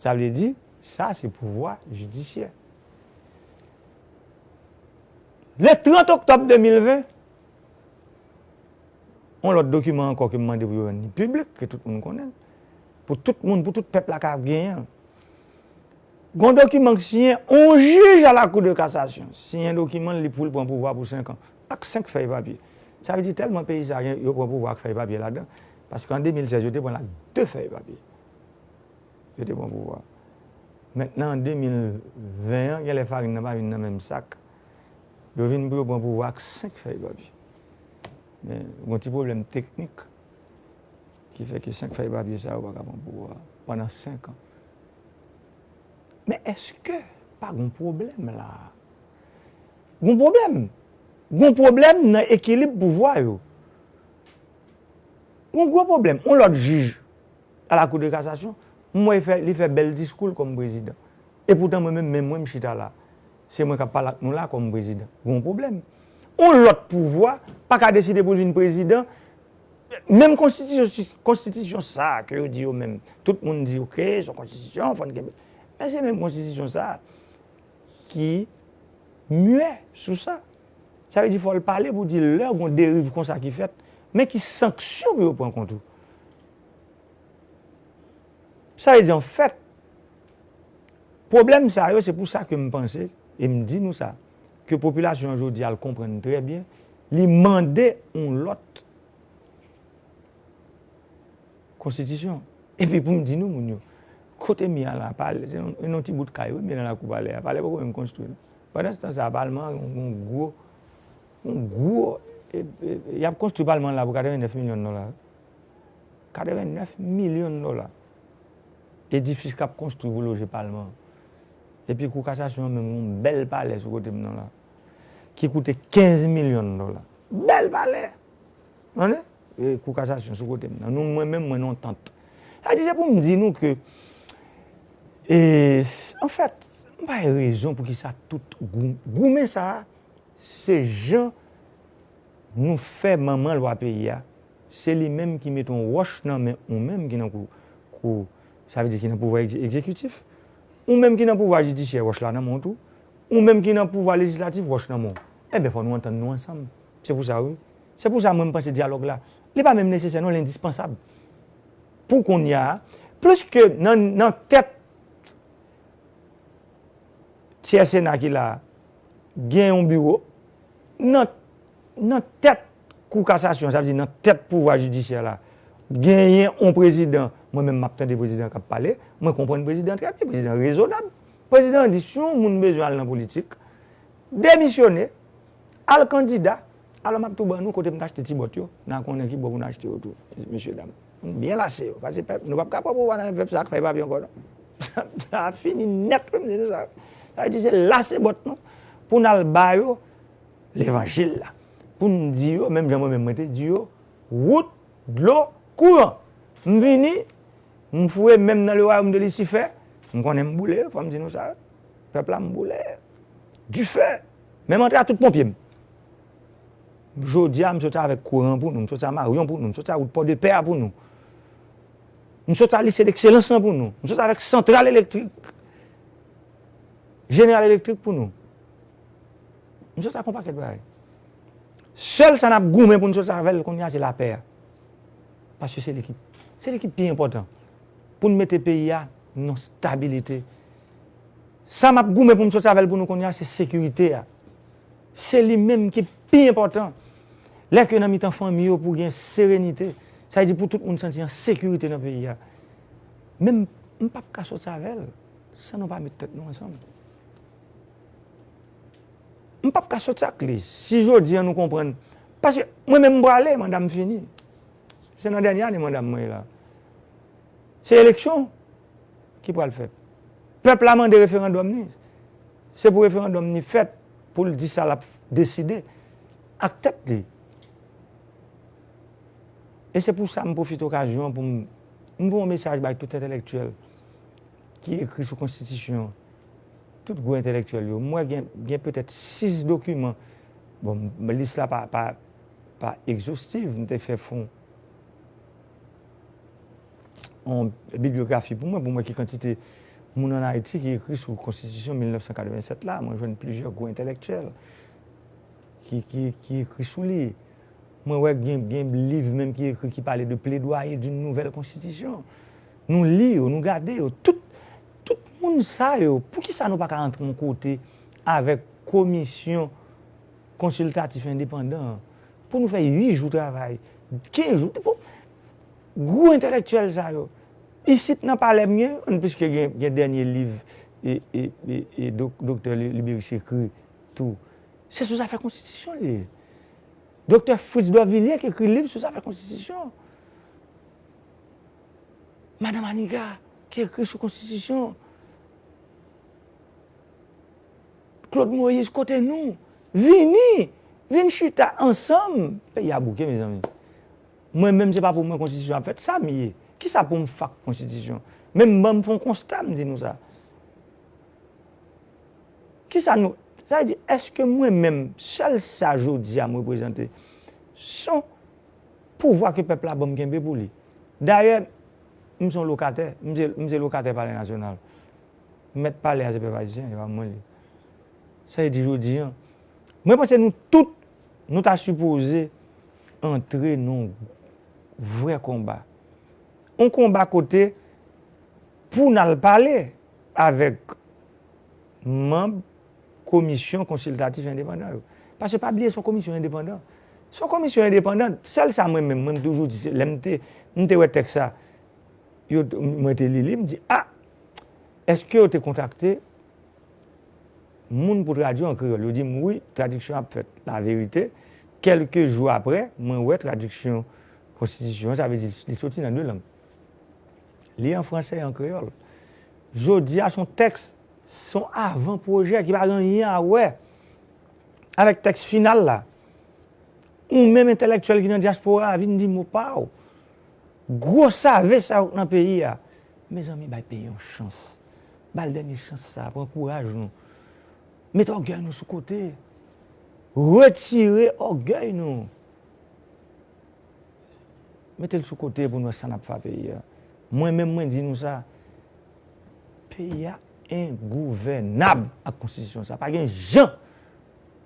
Sa vle di, sa se pouvwa jidisyè. Le trant oktòb de mil ven, on lòt dokiman ankò ke m mande pou yo rann li piblik, ke tout moun konnen l, pou tout moun, pou tout pèp la ka genyen l. Gon dokiman k siyen, on jij a la Cour de cassation siyen dokiman li pou l pran pouvwa pou senk an, ak senk fèy papye. Sa vle di tèlman peyi sa a gen, yo pran pouvwa ak fèy papye ladan, paske an de mil sèz, yo te pran l ak de fèy papye. Yo te pran pouvwa. Mentnan, an de mil ven an, genlè farin nan pa vin nan menm sak. Yo vin pou yo pran pouvwa ak senk fèy papye. Men, gon ti pwoblèm teknik ki fè ke senk fèy papye sa yo pa ka pran pouvwa pandan senk an. Men èske pa gon pwoblèm la? Gon pwoblèm. Gon pwoblèm nan ekilib pouvwa yo. Gon gwo pwoblèm. On lòt jij a la Cour de cassation, m wè li fè, li fè bèl diskou l kòm prezidan. Epoutan mwen menm, men mwen m chita la. Se mwen k ap pale ak nou la kòm prezidan. Gon pwoblèm. On lòt pouvwa pa ka deside pou l vin prezidan. Menm konstitisyon, konstitisyon sa a ke yo di yo menm. Tout moun di, oke, se yon konstitisyon, fò n kenbe. Men se menm konstitisyon sa a ki muet sou sa. Sa vle di fò l pale pou di lè gon deriv konsa ki fèt, men ki sanksyon pou yo pran kont ou. Sa vle di, anfèt, pwoblèm sa yo, se pou sa ke m panse, e m di nou sa, ke popilasyon an jodi a l konprann trè byen, Li mande yon lòt konstitisyon. Epi pou m di nou, moun yo, kote m ye a la, palè, se yon, yon ti bout kay, wi, m ye nan lakou palè a. Palè poko menm konstwi, non. Pandan se tan sa, palman an, yon, yon gwo, yon gwo, e, e, y ap konstwi palman an la pou katrevennèf milyon dola. Katrevennèf milyon dola. Edifis k ap konstwi pou loje palman an. Epi kou kasasyon an menm, yon bèl palè sou kote m nan la, ki koute kenz milyon dola. Bèl palè! Tande? E kou kasasyon sou kote m nan. Nou, mwen menm, mwen nan yon tant. Sa di, se pou m di nou ke, e, anfèt, m pa gen rezon pou ki sa tout gou-, goumen sa a, se jan nou fè manman lwa peyi a, se li menm ki mete yon wòch nan men ou menm ki nan kou, kou, sa vle di ki nan pouvwa egze-, egzekitif. Ou menm ki nan pouvwa jidisyè, wòch la nan men w tou. Ou menm ki nan pouvwa lejislatif, wòch nan men w. Enben, fò nou antann nou ansanm. Se pou sa, wi. Se pou sa, mwen, m panse dyalòg la, li pa menm nesesè, non, li endispansab. Pou kounye a, pliske nan, nan tèt tyè Sena ki la a, gen yon biwo, nan, nan tèt Kou Kasasyon, sa vle di nan tèt pouvwa jidisyè la, genyen yon prezidan, mwen menm m ap tande prezidan k ap pale, mwen konprann prezidan trè byen, prezidan rezonab. Prezidan an di, si yon moun bezwen al nan politik, demisyone, al kandida, alò m ap tou ban nou kote m t achte ti bòt yo, n a konnen ki bò pou n achte yo tou, mesye dam. Nou byen lase yo, paske pèp, nou p ap ka pran pouvwa nan men pèp sa k fè papye ankò, non. Sa fini nèt, wi, m di nou sa. Sa vle di se lase bòt nou pou n al ba yo levanjil la. Pou n di yo, menm jan mwen menm mwen te di yo, wout, dlo, kouran. M vini, m foure men m nan le wayòm de Lisifè, m konnen m boule, fò m di nou sa. Pèp la, m boule. Difè. Men m antre a tout ponpye m. Jodi a, m soti avèk kouran pou nou, m soti a Maryon pou nou, m soti a wout Pòdepè a pou nou. M soti a lise dekselans lan pou nou, m soti avèk santral elektrik, jeneral elektrik pou nou. M soti avèk yon pakèt bagay. Sèl sa n ap goumen pou n soti avè l kounye a, se lapè a. Paske se li ki, se li ki pi enpòtan. Pou n mete peyi a nan stabilite. Sa m ap goumen pou m soti avè l pou nou kounye a, se sekirite a. Se li menm ki pi enpòtan. Lè ke nan mitan fanmi yo pou gen serenite, sa vle di pou tout moun santi an sekirite nan peyi a. Men m, m p ap ka soti avè l san nou pa met tèt nou ansanm. M p ap ka soti ak li. Si jodi a nou konprann, paske mwen menm m prale, manda m fini. Se nan dènye ane manda m mwen ye la. Se eleksyon ki pral fèt. Pèp la mande referandòm ni. Se pou referandòm ni fèt pou l di sa l ap deside ak tèt li. E se pou sa m pwofite okazyon an pou m, m voye yon mesaj bay tout entèlektyèl ki ekri sou konstitisyon an. Tout gwo entèlektyèl yo. M wè gen, gen petèt sis dokiman. Bon, m, lis la pa, pa, pa egzostiv, m te fè fon yon biblyografi pou mwen, pou mwen ki kantite moun ann Ayiti ki ekri sou konstitisyon mil nèf san katrevennsèt la, mwen jwenn plizyè gwo entèlektyèl ki, ki, ki ekri sou li. Mwen wè gen, gen liv menm ki ekri ki pale de plaidoyer d'une nouvelle constitution. Nou li yo, nou gade yo. Tout, tout moun sa yo, poukisa nou pa ka antre yon kote avèk komisyon konsiltatif endepandan an pou nou fè uit jou travay, kenz jou, pou gwo entèlektyèl sa yo. Isit nan palè m gen youn, piske gen, gen dènye liv e, e, e, e dok-, doktè Li-, Liberis ekri tou. Se sou zafè konstitisyon li ye. Doktè Fritz Dorvilliers ki ekri liv sou zafè konstitisyon. Madanm Aniga ki ekri sou konstitisyon. Claude Moïse, kote nou? Vini! Vin chita ansanm! Peyi a bouke, mezanmi. Mwen menm, se pa pou mwen konstitisyon ap fèt. Sa m ye? Kisa pou m fè ak konstitisyon? Men m ban m fè yon konsta, m di nou sa. Kisa nou, sa vle di, èske mwen menm, sèl sa jodi a m reprezante, se yon pouvwa ke pèp la ban m kenbe pou li. Dayè, m se yon lokatè, m se, m se lokatè Palè Nasyonal. Mèt palè a se pèp ayisyen, e pa mwen li. Sa vle di jodi a, mwen panse nou tout, nou ta sipoze antre nan yon vrè konba. Yon konba kote pou n al pale avèk manm komisyon konsiltatif endepandan yo. Paske pa bliye se yon komisyon endepandan. Se yon komisyon endepandan. Sèl sa mwen menm, mwen m toujou di, se lè m te, m te wè tèks sa, yo, mwen te li li, m di, a, èske yo te kontakte moun pou tradui an kreyòl? Yo di m, wi, tradiksyon ap fèt. Laverite, kèlke jou apre, mwen wè tradiksyon konstitisyon an, sa vle di li soti nan de lang. Li an fransè e an kreyòl. Jodi a, se yon tèks, se yon avan pwojè ki pa gen anyen a wè avèk tèks final la. Ou menm entèlèktyèl ki nan dyaspora a, vin di mo pa w. Gwo save sa yo k nan peyi a. Mezanmi, bay peyi yon chans. Ba l dènye chans sa, pran kouraj nou. Mete ògèy nou sou kote. Retire ògèy nou. Mete l sou kote pou n wè sa n ap fè a peyi a. Mwen menm, mwen di nou sa. Peyi a engouvènab ak konstitisyon sa. Pa gen jan.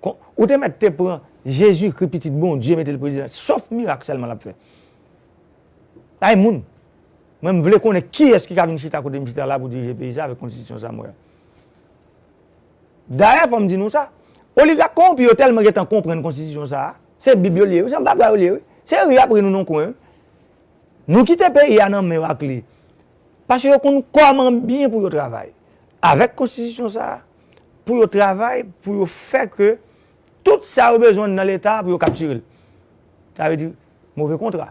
Kon, ou te mèt te pran Jezikri, pitit Bondye, mete l prezidan. Sof mirak sèlman l ap fè. Ay moun. Mwen, m vle konnen kiyès ki ka vin chita kote m chita la pou dirije peyi sa avèk konstitisyon sa m wè a. Dayè, fò m di nou sa. Oligak kowonpi yo tèlman gentan konprann konstitisyon sa a. Se Bib yo li ye, wi, se anba bra yo li ye, wi. Se ri y ap ri nou nan kwen, wi. Nou kite peyi a nan men yo ak li. Paske yo konn kòman byen pou yo travay. Avèk konstitisyon sa a, pou yo travay, pou yo fè ke tout sa yo bezwen nan Leta a, pou yo kaptire l. Sa vle di, move kontra.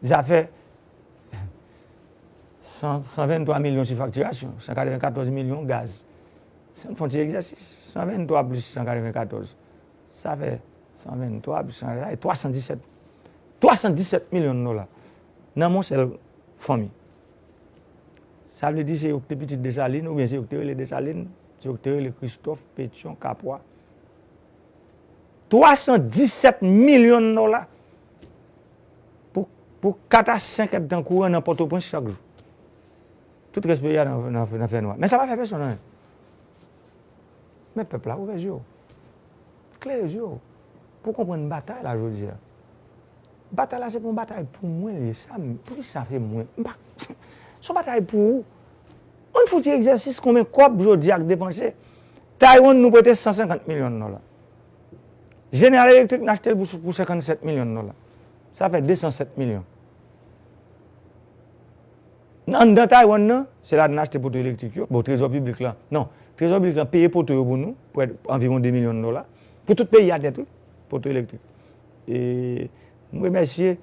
Zafè san, san venntwa milyon sou faktirasyon, san katrevenkatòz milyon gaz. Sa n fè yon ti egzèsis. San venntwa plis san katrevenkatòz, sa fè san venntwa plis san katrevenkatòz, twa san disèt. Twa san disèt milyon dola nan men yon sèl fanmi. Sa vle di se yo ki te pitit Desalin, oubyen se yo ki te rele Desalin, se yo ki te rele Kristòf, Petyon, Kapwa. Twa san disèt milyon dola pou, pou kat a senk èdtan kouran nan Pòtoprens chak jou. Tout rès peyi a nan, nan, nan fènwa. Men sa pa fè pèsonn anyen. Men pèp la, ouvè je w. Klere je w. Pou w konprann batay la jodi a. Batay la se pa yon batay pou mwen li ye. Sa m, poukisa se mwen? M pa, se yon batay pou ou. Ann fouti egzèsis konbyen kòb jodi a k depanse. Taiwan nou prete san senkant milyon dola. General Electric n achte l pou, pou senkannsèt milyon dola. Sa fè de san sèt milyon. Anndan Taiwan nan, se la n achte poto elektrik yo. Bon, trezò piblik la, non, trezò piblik la peye poto yo pou nou, prè anviwon de milyon dola. Pou tout peyi a nèt, wi, poto elektrik. E m remèsye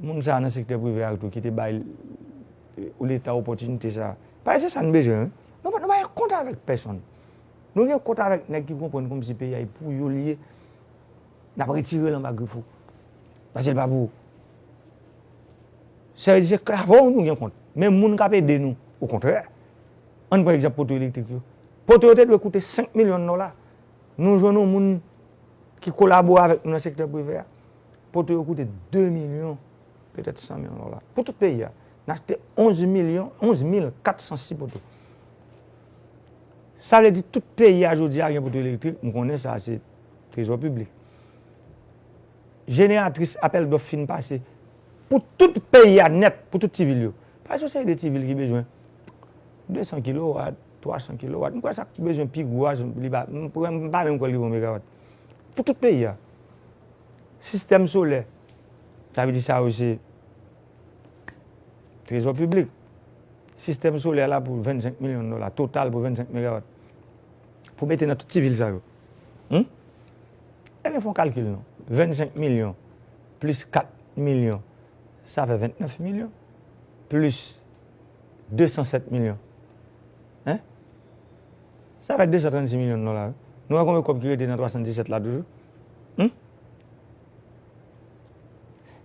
moun sa a nan sektè prive a tou ki te bay, e, Leta opòtinite sa a. Paske se sa n bezwen, wi. Nou pa, nou pa gen kont avèk pèsonn. Nou gen kont avèk nèg ki konprann kòmsi peyi a e pou yo li ye. N ap retire l anba grif ou. Paske l pa pou ou. Sa vle di se k avè w nou gen kont. Men moun k ap ede nou, okontrè. Ann pran egzanp poto elektrik yo. Poto yo te dwe koute senk milyon dola. Nou jwenn yon moun ki kolabore avèk nou nan sektè prive a. Poto yo koute de milyon, petèt san milyon dola. Pou tout peyi a. N achte onz milyon, onz mil kat san sis poto. Sa vle di tout peyi a jodi a gen poto elektrik, m konnen sa se trezò piblik. Jeneratris apèl dòf fin pase pou tout peyi a nèt, pou tout ti vil yo. Pa gen yon seri de ti vil ki bezwen de san kilowat, twa san kilowat. M kwè sa k bezwen pi gwo a, li pa, m kwè, m pa menm kwè li yon megawat. Pou tout peyi a. Sistèm solè, sa vle di sa yo se trezò piblik. Sistèm solè la pou vennsenk milyon dola, total pou vennsenk megawat. Pou mete nan tout ti vil sa yo. Hmm? Ebyen, fè yon kalkil non. Vennsenk milyon plis kat milyon, sa fè ventnèf milyon, plis de san sèt milyon. Hein? Sa fè de san trannsis milyon dola, wi. Nou wè konbyen kòb ki rete nan twa san disèt la toujou? Hmm?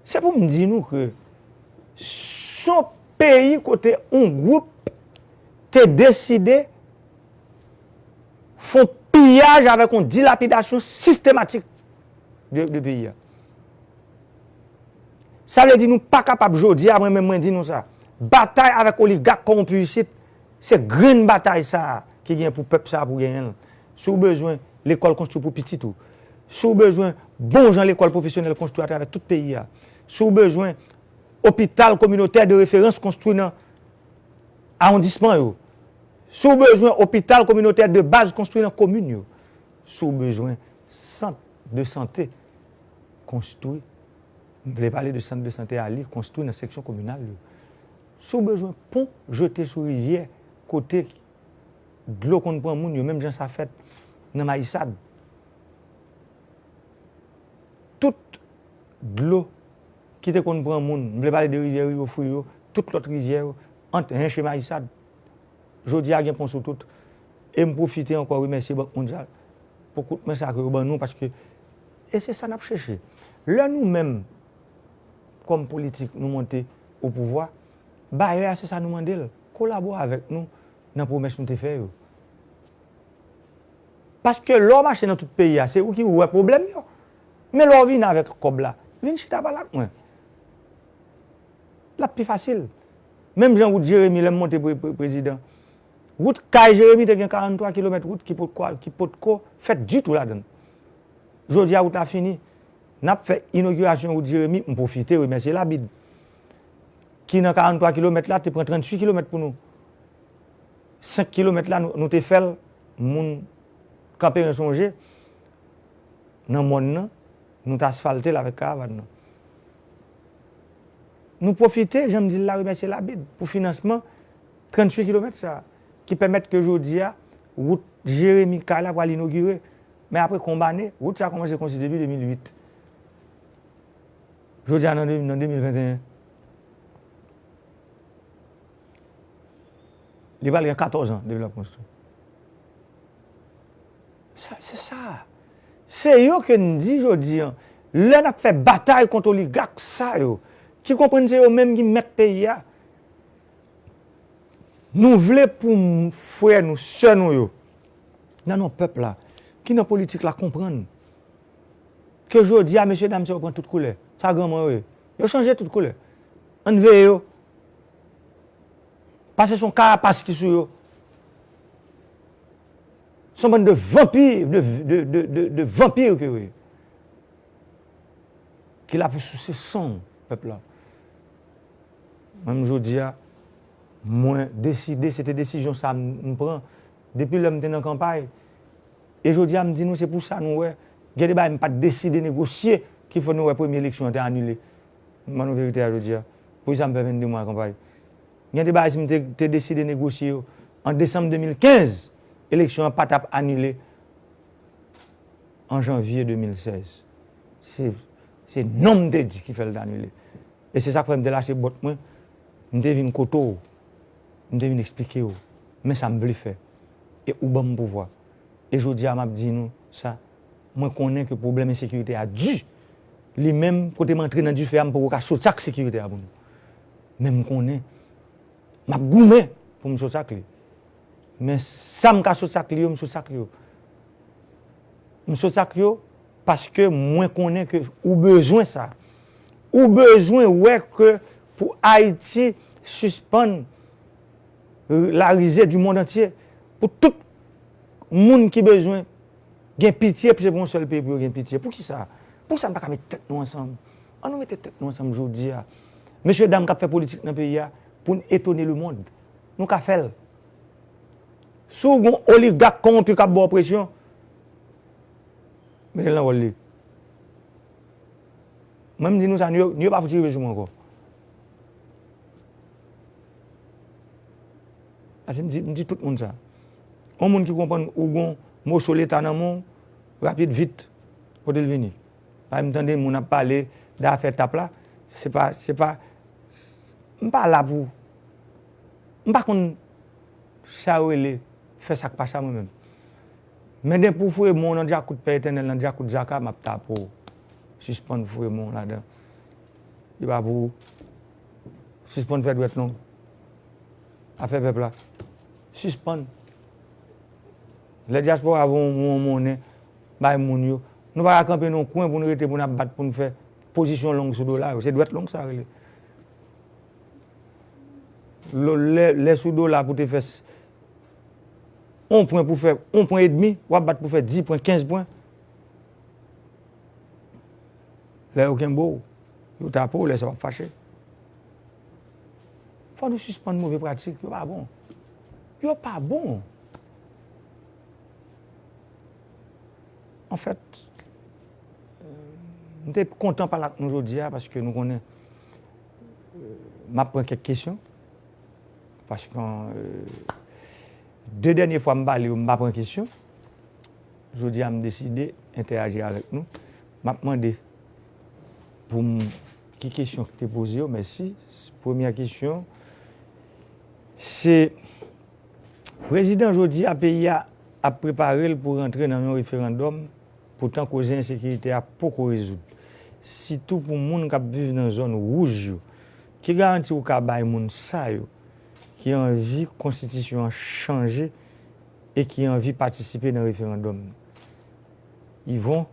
Se pou m di nou ke se yon peyi kote yon gwoup te deside fè yon piyaj avèk yon dilapidasyon sistematik de, de peyi a. Sa vle di nou pa kapab jodi a, mwen menm mwen di nou sa. Batay avèk oligak kòwonpi isit, se grenn batay sa a ki gen pou pèp sa a pou genyen l. Si w bezwen lekòl konstwi pou pitit ou, si w bezwen bon jan lekòl pwofesyonèl konstwi atravè tout peyi a, si w bezwen opital kominotè de referans konstwi nan awondisman yo, si w bezwen opital kominotè de baz konstwi nan komin yo, si w bezwen sant de sante konstwi, m vle pale de sant de sante a, li konstwi nan seksyon kominal yo. Si w bezwen pon jete sou rivyè, kote dlo konn pran moun yo, menm jan sa fèt nan Mayisad, tout dlo ki te konn pran moun, m vle pale de rivyè Riyo Fri yo, tout lòt rivyè yo, ant Hench e Mayisad, jodi a gen pon sou tout. E m pwofite ankò remèsye Bank Mondyal pou kout men sa ke yo ban nou, paske, e se sa n ap chèche. Lè nou menm, kòm politik, nou monte o pouvwa, bayè a se sa nou mande l, kolabore avèk nou nan pwomès nou te fè yo. Paske lè w mache nan tout peyi a, se ou ki wè pwoblèm yo. Men lè w vini avèk kòb la, vin chita pale ak mwen. L ap pi fasil. Menm jan wout Jeremi, lè m monte pre- pre- prezidan, wout kay Jeremi te gen karannntwa kilomèt wout ki potko, ki potko fèt ditou ladan l. Jodi a, wout la fini. N ap fè inogirasyon wout Jeremi, m pwofite remèsye Labid, ki nan karannntwa kilomèt la, te pran tranntuit kilomèt pou nou. Senk kilomèt la, nou, nou te fè l, moun Kanperen sonje, nan mòn nan, nou t asfalte l avèk karavàn nan. Nou pwofite, jan m di l la, remèsye Labid pou finansman tranntuit kilomèt sa a, ki pèmèt ke jodi a, wout Jeremi kay la pral inogire. Men apre konbane, wout sa a kòmanse konstwi depi de mil uit. Jodi a, nan de- nan de mil venteyen, li pral gen katòz an depi l ap konstwi. Sa, se sa. Se yo ke n di jodi an, lè n ap fè batay kont oligak sa yo, ki konprann se yo menm ki mèt peyi a, nou vle pou m- frè nou, sè nou yo, nan non pèp la, ki nan politik la, konprann ke jodi a, mesye dam sa yo pran tout koulè. Sa granmoun yo ye. Yo chanje tout koulè. Ann veye yo. Paske se yon karapas ki sou yo. Se yon bann de vanpi, de, de, de, de, de vanpi ke yo ye. Ki la pou souse san pèp la. Mwen, jodi a, mwen deside, se te desizyon sa m, m pran depi lè m te nan kanpay. E jodi a, m di nou, se pou sa nou wè, gen de bagay m pa t deside negosye ki fè nou wè premye eleksyon an te anile. M ban nou verite a jodi a. Poukisa m fè vennde mwa kanpay? Gen de bagay, si m te, te deside negosye yo an desanm de mil kenz, eleksyon an pa t ap anile an janvye de mil sèz. Se, se non m te di ki fè l t anile. E se sa k fè m te lache bòt mwen, m te vin kote w, m te vin eksplike w men sa m vle fè. E ou ban m pouvwa. E jodi a, m ap di nou sa, mwen konnen ke pwoblèm ensekirite a di. Li menm, kote m antre nan dife a, m poko ka soti ak sekirite a pou nou. Men m konnen, m ap goumen pou m soti ak li. Men sa m ka soti ak li yo, m soti ak li yo. M soti ak yo paske mwen konnen ke ou bezwen sa. Ou bezwen wè ke pou Ayiti sispann la risée du monde entier, pou tout moun ki bezwen gen pitye, se pou yon sèl peyi pou yo gen pitye. Poukisa? Poukisa n pa ka met tèt nou ansanm? An nou mete tèt nou ansanm jodi a. Mesye dam k ap fè politik nan peyi a, pou n etone lemonn. Nou ka fè l. Si w gen yon oligak kòwonpi k ap ba w presyon, mete l nan wòl li. Mwen, m di nou sa, nou yo, nou yo pa fouti rive sou mwen ankò. Paske m di, m di tout moun sa. Yon moun ki konprann ou gon moso Leta nan men w, rapid, vit, pote l vini. Paske m tande moun ap pale de afè tap la, se pa, se pa, m pa la pou, m pa konn sa yo rele fè sa k pa sa mwen menm. Men depi w foure men w nan djakout Pè Etènèl, nan djakout Zaka, m ap tape w. Sispann foure men w ladan. Li pa pou ou. Sispann fè dwèt long. Afè pèp la. Sispann. Lè dyaspora voye yon, yon monnen bay moun yo, nou pa ka kanpe nan yon kwen pou n rete, pou n ap bat, pou n fè pozisyon long sou dola yo. Se dwèt long sa rele. Lè, lè sou dola pou te fè s- yon pwen pou fè yon pwen edmi, w ap bat pou fè dis pwen, kenz pwen. Lè yo kenbe w, yo tape w, lè sa w ap fache. Fò nou sispann move pratik, yo pa bon. Yo pa bon. Anfèt, M te kontan pale ak nou jodi a paske nou konnen, euh, m ap pran kèk kesyon. Paske, euh, de dènye fwa m pale yo, m pa pran kesyon. Jodi a, m deside entèyaji avèk nou. M ap mande pou m, ki kesyon ki te poze yo, mèsi. Premyè kesyon, se, prezidan, jodi a, peyi a ap prepare l pou rantre nan yon referandòm, poutan koze ensekirite a poko rezoud. Sitou pou moun k ap viv nan zòn wouj yo. Ki garanti ou ka bay moun sa yo ki anvi konstitisyon an chanje e ki anvi patisipe nan referandòm nan? Yvon,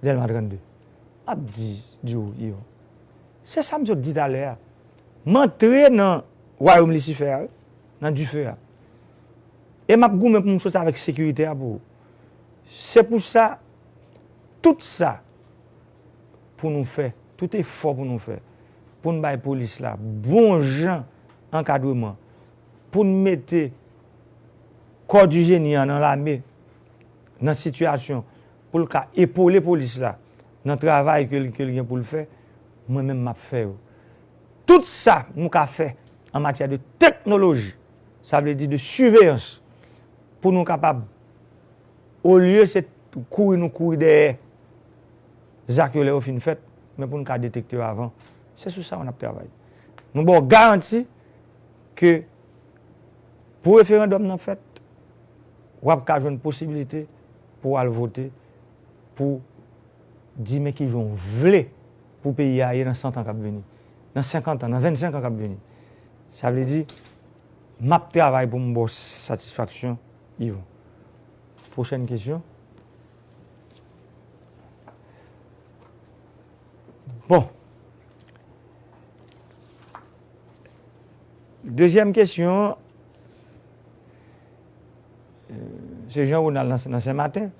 Dèlma trannde. M ap di, di w, Yvon. Se sa m sot di talè a. M antre nan wayòm Lisifè a, wi, nan dife a. E m ap goumen pou m soti avèk sekirite a pou ou. Se pou sa, tout sa pou nou fè, tout efò pou nou fè, pou n bay polis la bon jan ankadreman, pou n mete kò di jeni an nan lame, nan sitiyasyon pou l ka epole polis la nan travay ke l, ke l gen pou l fè, mwen menm m ap fè yo. Tout sa nou ka fè an matyè de teknoloji, sa vle di de siveyans, pou nou kapab, olye se kouri nou kouri dèyè zak yo lè yo fin fèt, men pou n ka detekte yo avan. Se sou sa nou ap travay. Nou ba w garanti ke pou referandòm nan fèt, w ap ka jwenn posibilite pou w al vote, pou di men kijan w vle pou peyi a ye nan san tan k ap vini, nan senkant an, nan vennsenk an k ap vini. Sa vle di, m ap travay pou m ba w satisfaksyon, Yvon. Pwochèn kesyon. Bon. Dezyèm kesyon, euh, se Jean Ronald nan, nan Senmaten.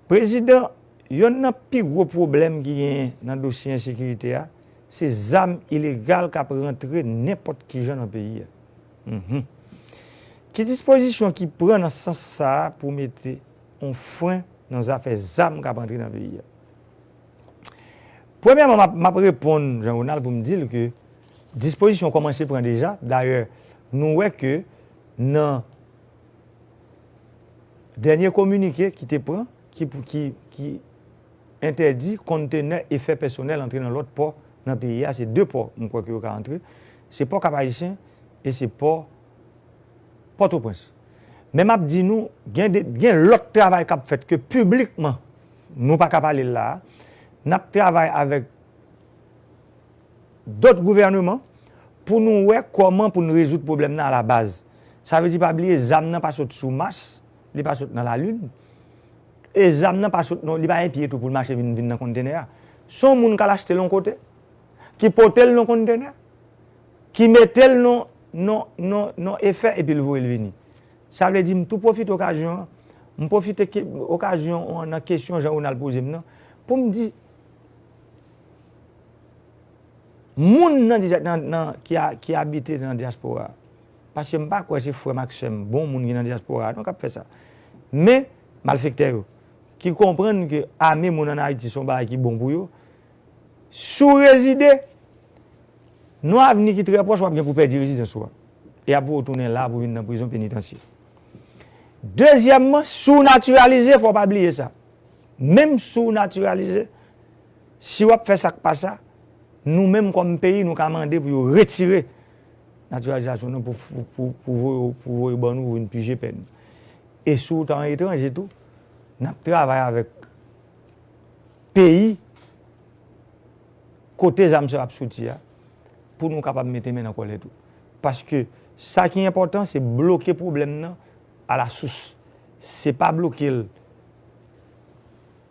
Prezidan, yonn nan pi gwo pwoblèm ki genyen nan dosye ensekirite a, se zam ilegal k ap rantre nenpòt ki jan nan peyi a. Mhm. Ki dispozisyon ki pran nan sans sa a pou mete yon fren nan zafè zam k ap antre nan peyi a? Premyèman, m ap, m ap reponn Jean Ronald pou m di l ke dispozisyon kòmanse pran deja. Dayè, nou wè ke nan dènye kominike ki te pran, ki pou, ki, ki entèdi kontenè e fè pèsonèl antre nan lòt pò nan peyi a, se de pò, m kwè ke yo ka antre, se pò Kap Ayisyen e se pò Pòtoprens. Men m ap di nou, gen de, gen lòt travay k ap fèt ke piblikman, nou pa ka pale l la a. N ap travay avèk dòt gouvèneman pou nou wè kòman pou n rezoud pwoblèm nan alabaz. Sa vle di, pa bliye, zam nan pa sot sou Mas, li pa sot nan lalin. E zam nan pa sot, non, li pa gen pye tou pou l mache vin, vin nan kontenè a. Se yon moun k al achte l yon kote, ki pote l nan kontenè, ki mete l nan, nan, nan, nan efè epi l voye l vini. Sa vle di, m tou pwofite okazyon an, m pwofite ke, okazyon an nan kesyon Jean Ronald poze m nan, pou m di, moun nan, nan, nan, ki, a, ki abite nan dyaspora, paske m pa kwè se frè m ak sè m, bon moun ki nan dyaspora a, non, k ap fè sa. Men, malfektè yo, ki konprann ke ame moun ann Ayiti se yon bagay ki bon pou yo, si w rezide, nan avni ki trè pwòch, w ap gen pou pèdi rezidans ou a. E y ap voye w tounen la pou vin nan prizon penitansye. Dezyèmman, si w natiralize, fò w pa bliye sa. Menm si w natiralize, si w ap fè sa k pa sa, nou menm kòm peyi, nou ka mande pou yo retire natiralizasyon nou pou, pou, pou, pou voye, pou voye ban nou, pou vin pije pèn. E si w ta an etranje tou, n ap travay avèk peyi kote zam sa yo ap soti a, pou nou kapab mete men nan kòlèt ou. Paske sa ki enpòtan, se bloke pwoblèm nan alasous. Se pa bloke l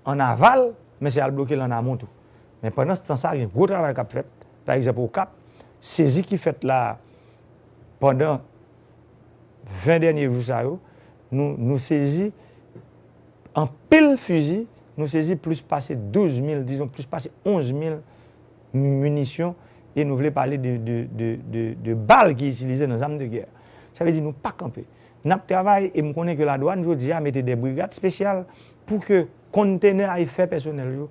an aval, men se al bloke l an amon tou. Men pandan se tan sa, gen gwo travay k ap fèt. Pa egzanp, Okap, sezi ki fèt la a, pandan ven dènye jou sa yo, nou, nou sezi anpil fizi, nou sezi plis pase douz mil, dizon, plis pase onz mil minisyon, e nou vle pale de, de, de, de, de bal ki itilize nan zam de gè. Sa vle di nou pa kanpe. N ap travay, e m konnen ke ladwàn jodi a mete de brigad espesyal pou ke kontenè a e fè pèsonèl yo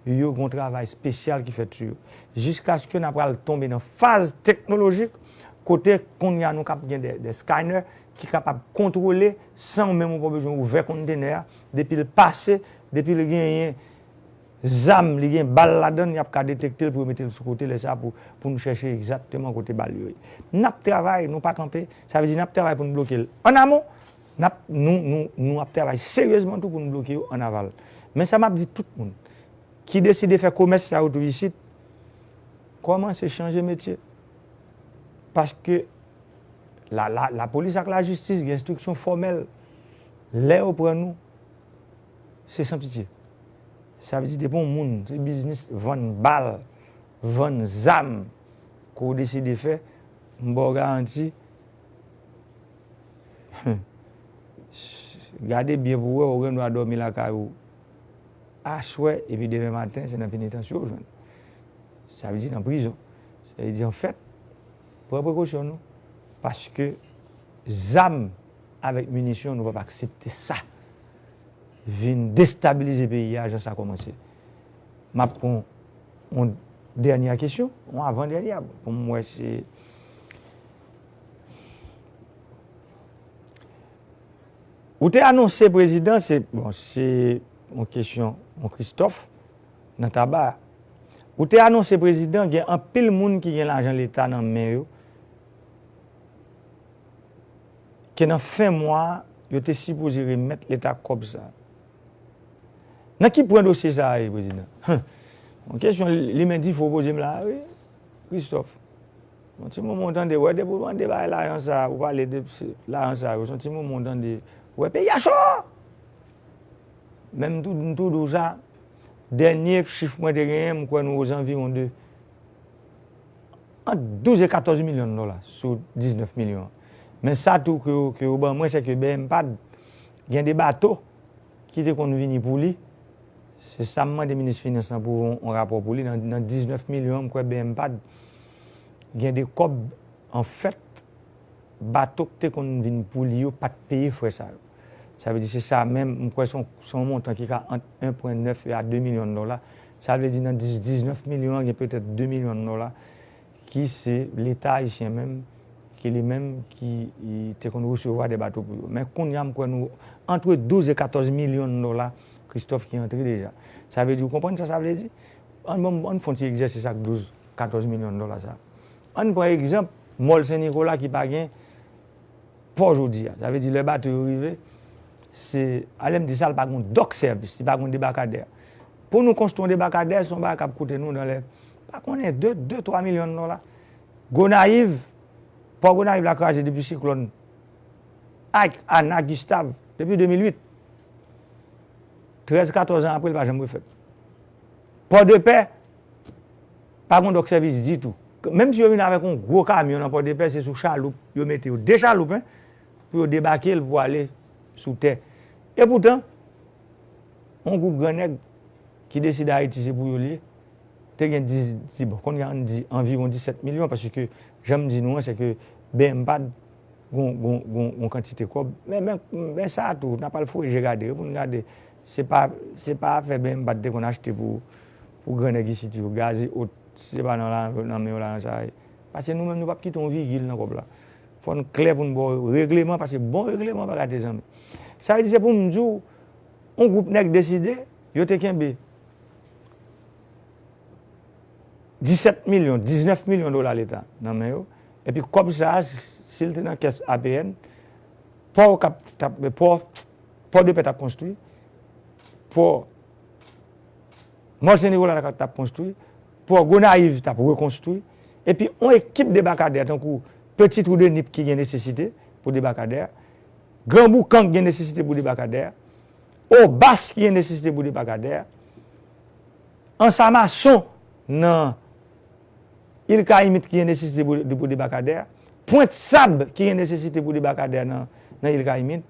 yo gen yon travay espesyal ki fèt sou yo. Jiskaske n ap pral tonbe nan faz teknolojik, kote kounye a nou kap gen de, de scanner ki kapab kontwole san menm ou pa bezwen ouvè kontenè a, depi l pase, depi l genyen zam, li gen bal ladan l, y ap ka detekte l pou yo mete l sou kote, lè sa pou, pou nou chèche egzakteman kote bal yo ye. N ap travay, nou pa kanpe, sa vle di n ap travay pou n bloke l an amon, n ap, nou, nou, nou ap travay seryezman tou pou n bloke yo an aval. Men sa m ap di tout moun ki deside fè komès sa yo tou isit, kòmanse chanje metye. Paske la, la, lapolis ak lajistis gen enstriksyon fòmèl. Lè yo pran nou, se san pitye. Sa vle di depi yon moun, se biznis vann bal, vann zam, ke w deside fè, m ba w garanti, gade byen pou w wè, ou gen dwa dòmi lakay ou aswè, epi demen maten, se nan penitansye w jwenn. Sa vle di nan prizon. Sa vle di, anfèt, pran prekosyon nou. Paske zam avèk minisyon, nou p ap aksepte sa vin destabilize peyi a jan sa kòmanse. M ap pran yon dènye kesyon, yon avan dènye, pou m wè si ou te anonse prezidan, se, bon, se yon kesyon, yon Christophe nan Taba. Ou te anonse prezidan, gen anpil moun ki gen lajan leta nan men yo, ke nan fen mwa a, yo te sipoze remèt leta kòb sa. Nan ki pwen dosye sa a ye, prezidan? Yon kesyon li menm di fo poze m la, wi, Christophe. Yon ti moman w tande, wè, depi w tande bagay lajan sa, ou pale de lajan sa yo, se yon ti moman w tande, wè, peyi a cho! Men m tou, m tou di w sa, dènye chif mwen te genyen, m kwè nou ozanviwon de ant douz e katòz milyon dola sou diznèf milyon an. Men sa tou ke yo, ke yo ban mwen, se ke BMPAD gen de bato ki te konn vini pou li. Se sa m mande minis finans lan pou yon, yon rapò pou li. Nan, nan diznèf milyon an, m kwè BMPAD gen de kòb, anfèt, bato k te konn vin pou li yo pa t peye frè sa yo. Sa vle di se sa menm, m kwè se yon, se yon montan ki ka ant en pwen nèf a de milyon dola. Sa vle di nan dis, diznèf milyon an, gen petèt de milyon dola ki se Leta ayisyen menm, ki li menm ki, i, te konn resevwa de bato pou yo. Men kounye a, m kwè nou antre douz e katòz milyon dola, Christophe, ki antre deja. Sa vle di, ou konprann sa sa vle di? Ann, bon, ann fè yon ti egzèsis ak douz, katòz milyon dola sa. Ann pran egzanp Mòl Sen Nikola ki pa gen pò jodi a. Sa vle di lè bato yo rive, se, ale m di sa, li pa gen dock service, li pa gen debakadè. Pou nou konstwi yon debakadè, se yon bagay k ap koute nou nan lè, pa konnen, de, de, twa milyon dola. Gonayiv, pò Gonayiv la kraze depi siklòn Ike, Ana, Gustav, depi de mil uit. Trèz, katòz an apre, li pa janm refèt. Pòdepè, pa gen dock service ditou. Menm si yo vin avèk yon gwo kamyon nan Pòdepè, se sou chaloup yo mete yo. De chaloup, en, pou yo debake l pou ale sou tè. Epoutan, yon gwoup gran nèg ki deside Ayiti se pou yo l ye, te gen dis, di, bon, kounye a ann di anviwon disèt milyon, paske jan m di nou an, se ke BMPAD gon, gon, gon, gon kantite kòb. Men, men, men sa tou, n ap al foure je gade, wi, pou n gade. Se pa, se pa afè BMPAD te konn achte pou, pou gran nèg isit yo, Gaz et autres, se pa nan la, nan men yo lajan sa ye. Paske nou menm, nou p ap kite yon vigil nan kòb la. Fò n klè pou n ba w regleman, paske bon regleman pa gate zanmi. Sa vle di se pou m di w, yon gwoup nèg deside, yo te kenbe disèt milyon, diznèf milyon dola Leta nan men yo. Epi kòb sa a, si l te nan kès APN, pò Okap t ap, pò, pò Depè t ap konstwi, pò Mòl Sen Nikola t ap konstwi, pò Gonayiv t ap rekonstwi, epi yon ekip debakadè tankou Petit Trou de Nip ki gen nesesite pou debakadè, Gran Boukan ki gen nesesite pou debakadè, Obas ki gen nesesite pou debakadè, Ansamason nan Il Kayimit ki gen nesesite pou, pou debakadè, Pwent Sab ki gen nesesite pou debakadè nan, nan Il Kayimit,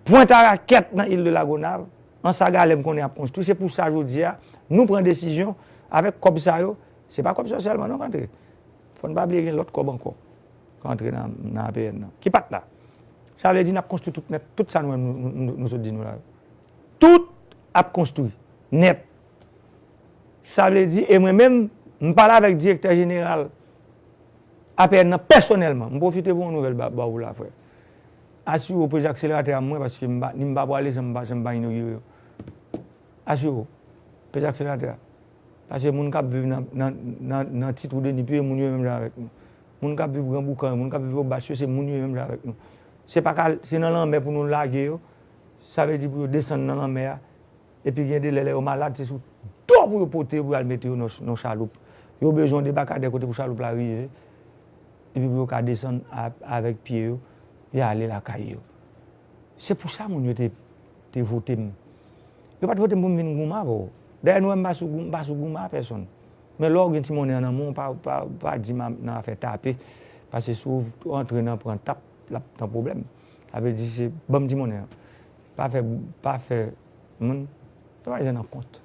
Pwent Arakèt nan Il de Lagonav, Anse à Galets m konnen ap konstwi. Se pou sa jodi a, nou pran desizyon avèk kòb sa yo, se pa kòb sa yo sèlman non k antre. Fò n pa bliye gen lòt kòb ankò k antre nan, nan APN nan, ki pa t la. Sa vle di n ap konstwi tout nèt, tout sa nou menm nou, nou, nou, nou sot di nou la yo. Tout ap konstwi nèt. Sa vle di, e mwen menm, m pale avèk direktè jeneral A P N nan pèsonèlman. M pwofite pou yon nouvèl ba, ba ou la, frè. Asire w peze akselerateur a mwen, paske m pa, ni m pa pwale san m pa, san m pa inogire yo. Asire w peze akselerateur a. Paske moun k ap viv nan, nan, nan, nan Ti Twou Deni Pye, moun yo menm jan avèk nou. Moun k ap viv Gran Boukan yo, moun k ap viv Obas yo, se moun yo menm jan avèk nou. Se pa ka, se nan lanmè pou nou lage yo. Sa vle di pou yo desann nan lanmè a. Epi gen de lè, lè yo malad, se sou do pou yo pote yo, pou y al mete yo nan, nan chaloup. Yo bezwen yon debakadè kote pou chaloup la rive. Epi pou yo ka desann a, avèk pye yo, y ale lakay yo. Se pou sa moun yo te, te vote m. Yo pa t vote m pou m vin goumen avè w. Dayè, nou wè m pa sou gou-, m pa sou goumen a pèsonn. Men lè w gen ti monnen an nan men w, pa, pa, pa di m nan afè tape. Paske si w antre nan pran tap, l ap nan pwoblèm. Sa vle di se ban m ti monnen an. Pa fè, pa fè moun, nou pa bezwen nan kont.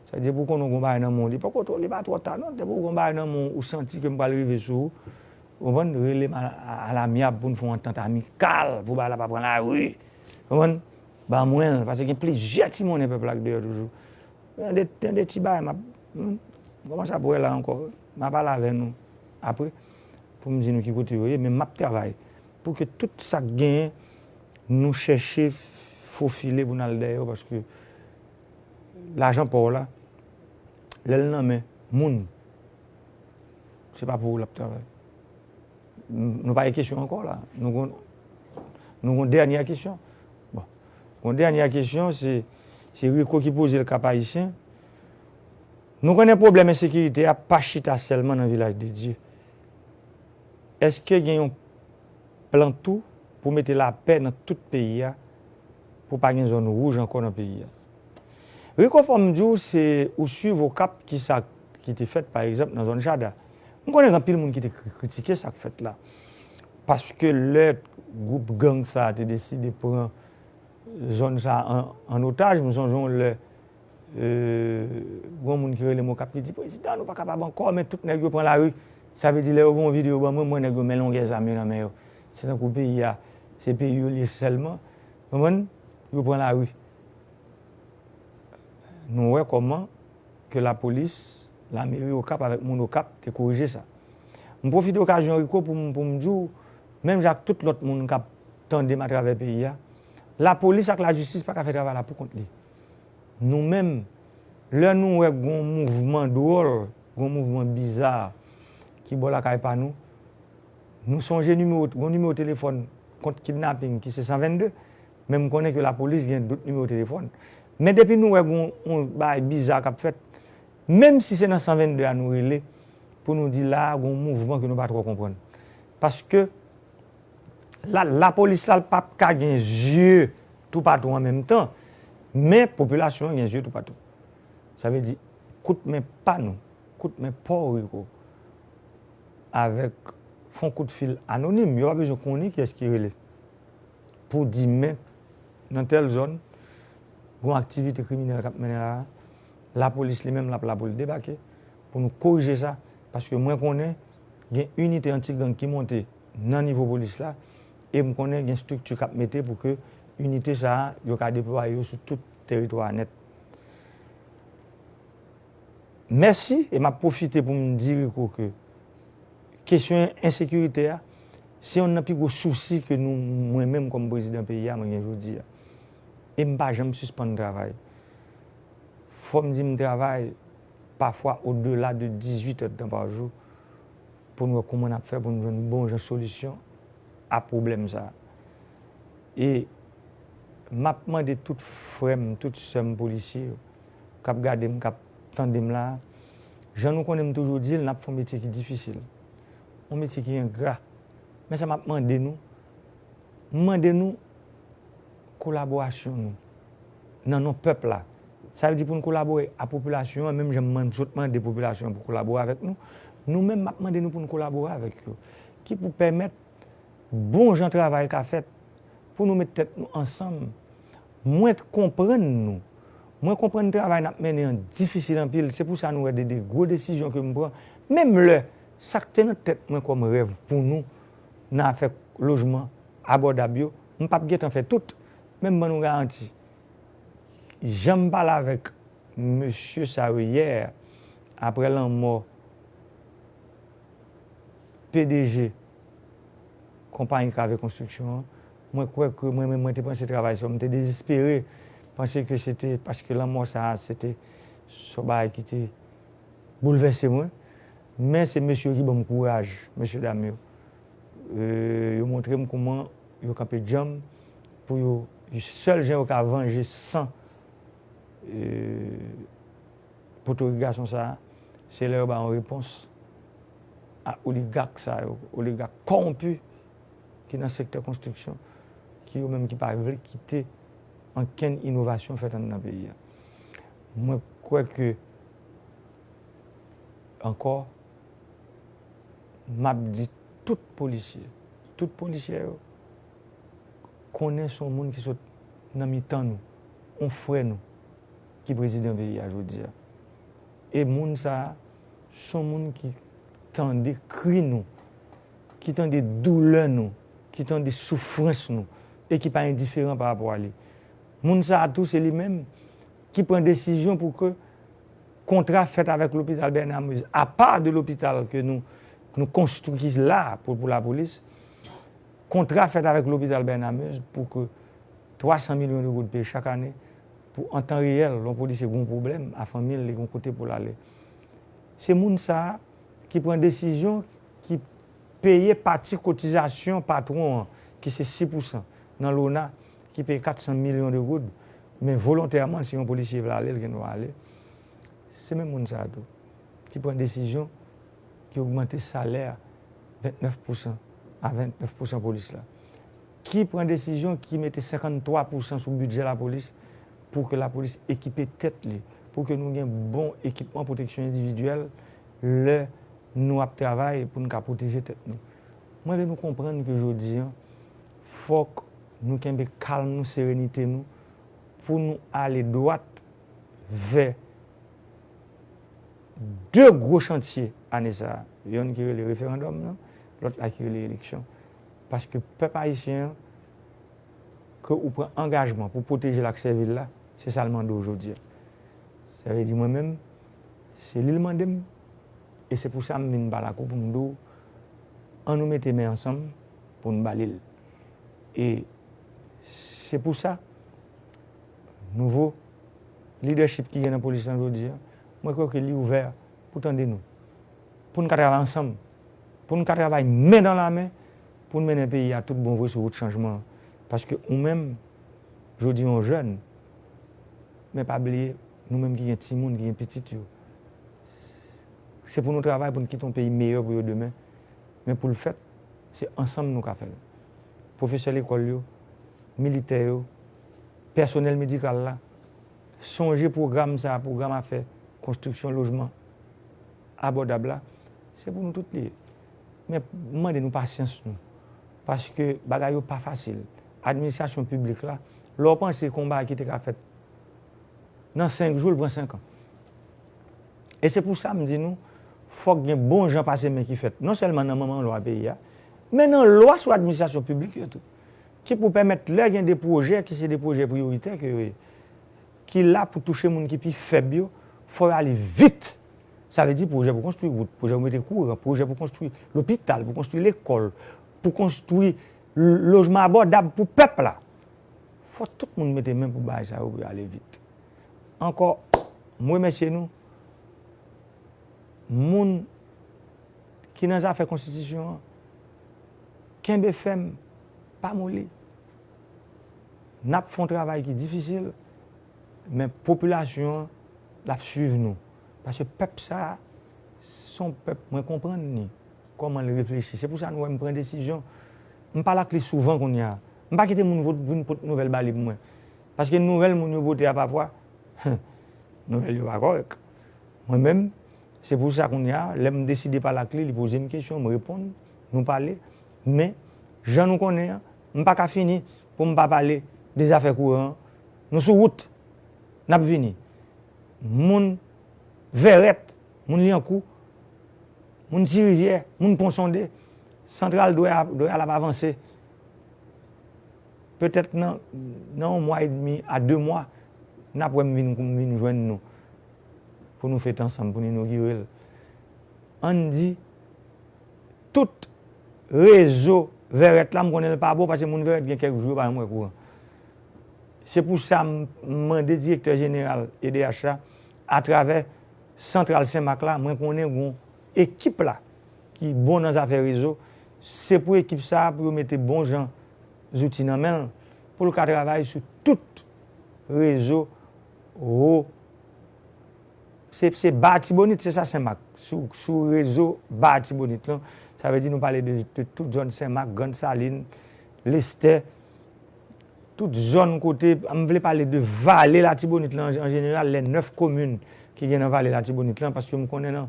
Sa vle di pou w konnen w gen yon bagay nan men w, li poko twò, li pa twò ta non. Depi w gen yon bagay nan men w, ou santi ke m pral rive sou ou, ou konprann, rele m a, a, alamyab pou n fè yon antant amikal, pou bagay la pa pran lari. Ou konprann? Ban mwen l, paske gen plizyè ti monnen pèp la k deyò toujou. Gen de, gen de ti bagay m ap, hmm, m kòmanse ap wè la ankò. M a pale avè nou apre pou m di nou ki kote yo ye, men m ap travay pou ke tout sa k genyen, nou chèche fofile pou n al dèyè yo, paske lajan pa w la, lè l nan men moun, se pa pou ou l ap travay. Nou pa gen kesyon ankò la. Nou gon, nou gon dènyè kesyon. Bon. Gon dènyè kesyon, se, se Rico ki poze l, Kap Ayisyen. Nou konnen pwoblèm ensekirite a pa chita sèlman nan Vilaj de Dye. Èske gen yon plan tou pou mete lapè nan tout peyi a, pou pa gen zòn wouj ankò nan peyi a? Rico, fò m di w, se ou swiv Okap, ki sa ki te fèt, pa egzanp, nan zòn Chada. M konnen gen anpil moun ki te kri-, kritike sa k fèt la. Paske lè gwoup gang sa a te deside pran zòn sa a an, an otaj, m sonje yon lè, e, gon moun ki rele m Okap ki di, "Prezidan, nou pa kapab ankò, men tout nèg yo pran lari." Sa vle di, lè yo voye yon videyo ban mwen, m wè nèg yo men longè zam yo nan men yo. Se tankou peyi a, se peyi yo l ye sèlman. Konprann? Yo pran lari. Nou wè kòman ke lapolis, lameri Okap avèk moun Okap te korije sa. M pwofite okazyon, Rico, pou m, pou m di w, menm jan ak tout lòt moun k ap tande m atravè peyi a, lapolis ak lajistis pa ka fè travay la pou kont li. Nou menm, lè nou wè gon mouvman dwòl, gon mouvman biza ki bò lakay pa nou, nou sonje nimewo, gon nimewo telefòn kont kidnaping ki se san vennde, men m konnen ke lapolis gen dòt nimewo telefòn. Men depi nou wè gon yon bagay biza k ap fèt, menm si se nan san vennde a nou rele, pou nou di la a gon mouvman ke nou pa twò konprann. Paske la, lapolis la, l p ap ka gen zye toupatou an menm tan, men popilasyon an gen zye toupatou. Sa vle di, kout men pa nou, kout men pa w, Rico, avèk fon kout fil anonim, yo pa bezwen konnen kiyès ki rele, pou di men nan tèl zòn, gon aktivite kriminèl k ap mennen la a, lapolis li menm l ap la pou l debake, pou nou korije sa, paske mwen konnen gen inite anti-gang ki monte nan nivo polis la, e m konnen gen estrikti k ap mete pou ke inite sa a, yo ka deplwaye yo sou tout teritwa a nèt. Mèsi, e m ap pwofite pou m di Rico ke kesyon ensekirite a, se yonn nan pi gwo sousi ke nou, mwen menm kòm prezidan peyi a, mwen gen jodi a. E m pa janm sispann travay. Fò m di m travay pafwa odela de dizuit èdtan pa jou pou n wè kòman n ap fè pou n jwenn bon jan solisyon a pwoblèm sa a. E m ap mande tout frè m, tout sè m polisye yo k ap gade m, k ap tande m la a, jan nou konnen m toujou di l, n ap fè yon metye ki difisil, yon metye ki engra. Men sa m ap mande nou, m mande nou kolaborasyon nou nan non pèp la. Sa vle di pou n kolabore a popilasyon an, menm jan m sot mande popilasyon an pou kolabore avèk nou, nou menm m ap mande nou pou n kolabore avèk yo. Ki pou pèmèt bon jan travay ka fèt, pou nou met tèt nou ansanm. Mwen konprann nou. Mwen konprann travay n ap mennen an difisil anpil. Se pou sa nou wè de, de gwo desizyon ke m pran. Menm lè sa k te nan tèt mwen kòm rèv pou nou nan afè lojman abòdab yo, m p ap gentan fè tout. Men m ban nou garanti, jan m pale avèk mesye sa yo yè, apre lanmò P D G konpayi Kave Konstriksyon an, mwen kwè ke mwen menm, mwen te panse travay sa, mwen te dezespere, panse ke se te paske lanmò sa a, se te yon bagay ki te boulvèse mwen. Men se mesye yo ki ban m kouraj, mesye dam yo. E, yo montre m kouman yo kanpe djanm pou yo, sèl jan yo ka vanje san, e, potorik gason sa a, se lè yo ba yon repons a oligak sa yo, oligak kòwonpi ki nan sektè konstriksyon, ki yo menm ki pa vle kite ankenn inovasyon fèt anndan peyi a. Mwen kwè ke, ankò, m ap di tout polisye, tout polisyè yo, konnen se yon moun ki sot nan mitan nou, yon frè nou, ki prezidan peyi a jodi a. E moun sa a, se yon moun ki tande kri nou, ki tande doulè nou, ki tande soufrans nou, e ki pa endiferan pa rapò a li. Moun sa a tou, se li menm ki pran desizyon pou ke kontra fèt avèk lopital Bernard Meuze, apa de lopital ke nou, nou konstwi ki la pou, pou lapolis, kontra fèt avèk lopital Bernard Meuze pou ke twa san milyon de goud peye chak ane pou an tan reyèl, lè yon polisye gen yon pwoblèm a fanmi l, li gen yon kote pou l ale. Se moun sa a ki pran desizyon, ki peye pati kotizasyon patwon an, ki se sis pousan nan lona, ki peye kat san milyon de goud, men volontèman, si yon polisye vle ale, l gen dwa ale. Se menm moun sa a tou ki pran desizyon ki ogmante salè vennèf pousan a vennèf pousan polis la, ki pran desizyon ki mete senkanntwa pousan sou bidjè lapolis pou ke lapolis ekipe tèt li, pou ke nou gen bon ekipman pwoteksyon endividyèl lè nou ap travay pou n ka pwoteje tèt nou. Mwen vle nou konprann ke jodi a, fòk nou kenbe kalm nou, serenite nou, pou nou ale dwat vè de gwo chantye ane sa a. Yonn ki rele referandòm nan, lòt la ki rele eleksyon. Paske pèp ayisyen an, ke ou pran angajman pou pwoteje l ak sèvi l la, se sa l mande w jodi a. Sa vle di mwen menm, se li l mande m, e se pou sa m vin pale ak ou pou m di w, ann nou mete men ansanm pou n ba li l. E se pou sa, nouvo lidèchip ki gen nan polis lan jodi a, mwen kwè ke li ouvè pou tande nou, pou n ka travay ansanm, pou n ka travay men dan la men, pou n mennen peyi a tout bon vre sou wout chanjman an. Paske ou menm, jodi yon jèn, men pa bliye, nou menm ki gen timoun, ki gen pitit yo, se pou nou travay pou n kite yon peyi meyè pou yo demen. Men pou l fèt, se ansanm nou ka fè l. Pwofesè lekòl yo, militè yo, pèsonèl medikal la, sonje pwogram sa a, pwogram afè konstriksyon lojman abòdab la, se pou nou tout li ye. Men m mande nou pasyans nou, paske bagay yo pa fasil. Administrasyon piblik la, lè w panse konba ki te ka fèt nan senk jou, l pran senk an. E se pou sa m di nou, fòk gen bon jan pase men ki fèt, non sèlman nan manman lwa peyi a, men nan lwa sou administrasyon piblik yo tou, ki pou pèmèt lè gen de pwojè ki se de pwojè priyoritè ke yo ye, ki la pou touche moun ki pi fèb yo, fò yo ale vit. Sa vle di pwojè pou konstwi wout, pwojè pou mete kouran, pwojè pou konstwi lopital, pou konstwi lekòl, pou konstwi l-, lojman abòdab pou pèp la. Fò tout moun mete men pou bagay sa yo pou yo ale vit. Ankò, m remèsye nou. Moun ki nan zafè konstitisyon an, kenbe fèm, pa moli. N ap fè yon travay ki difisil, men popilasyon an, l ap swiv nou. Paske pèp sa a, se yon pèp mwen konprann li, kòman l reflechi. Se pou sa nou wè m pran desizyon. M pale ak li souvan kounye a. M pa kite moun vo-, vin pot nouvèl ba li pou mwen. Paske nouvèl moun yo pote a pafwa, nouvèl yo pa kòrèk. Mwen menm, se pou sa kounye a, lè m deside pale ak li, li poze m kesyon, m reponn, nou pale. Men, jan nou konnen an, m pa ka fini pou m pa pale de zafè kouran an. Nou sou wout, n ap vini. Moun Vèrèt, moun Lyankou, moun Ti Rivyè, moun Pon Sonde, santral dwe a, dwe al ap avanse. Petèt nan, nan yon mwa edmi a de mwa, n ap wè m vin, m vin jwenn nou. pou nou fete ansanm, pou nou inogire l. Ann di, tout rezo Vèrèt la, m konnen l pa bon, paske moun Vèrèt gen kèk jou yo pa janm wè kouran. Se pou sa m mande direktè jeneral E D H la, atravè santral Senmak la, mwen konnen gon ekip la ki bon nan zafè rezo, se pou ekip sa a, pou yo mete bon jan zouti nan men l, pou l ka travay sou tout rezo wo se, se ba Tibonit, se sa Senmak. Sou, sou rezo ba Tibonit lan, sa vle di nou pale de, de tout zòn Senmak, Grann Salin, Lestè, tout zòn kote, m vle pale de vale Latibonit lan an, an jeneral, lè nèf komin ki gen nan vale Latibonit lan, paske m konnen nan,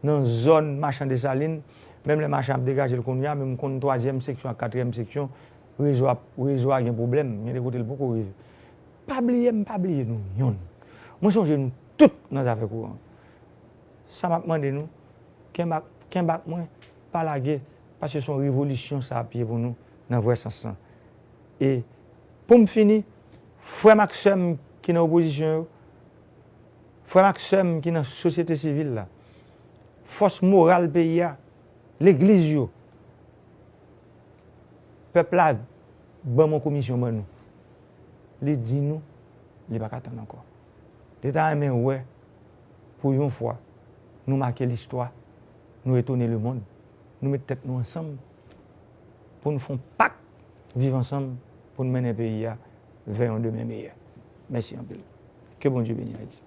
nan zòn Machan Desalin, menm lè Machan ap degaje l kounye a, men m konn twazyèm seksyon ak katriyèm seksyon, rezo a, rezo a gen pwoblèm, gen de kote l poko rive. Pa bliye m, pa bliye nou yonn. Mwen sonje nou tout nan zafè kouran. Sa m ap mande nou, kenbe ak, kenbe ak mwen, pa lage, paske se yon revolisyon sa ap ye pou nou nan vrè sans lan. E pou m fini, frè m ak sè m ki nan opozisyon yo, frè m ak sè m ki nan sosyete sivil la, fòs moral peyi a, legliz yo, pèp la ban m yon komisyon ban nou. Li di nou, li pa ka tann ankò. Li ta renmen wè, pou yon fwa, nou make listwa, nou etone lemonn, nou met tèt nou ansanm, pou n fè yon pak viv ansanm, pou n mennen peyi a vè yon demen meyè. Mèsi anpil. Ke Bondye beni Ayiti.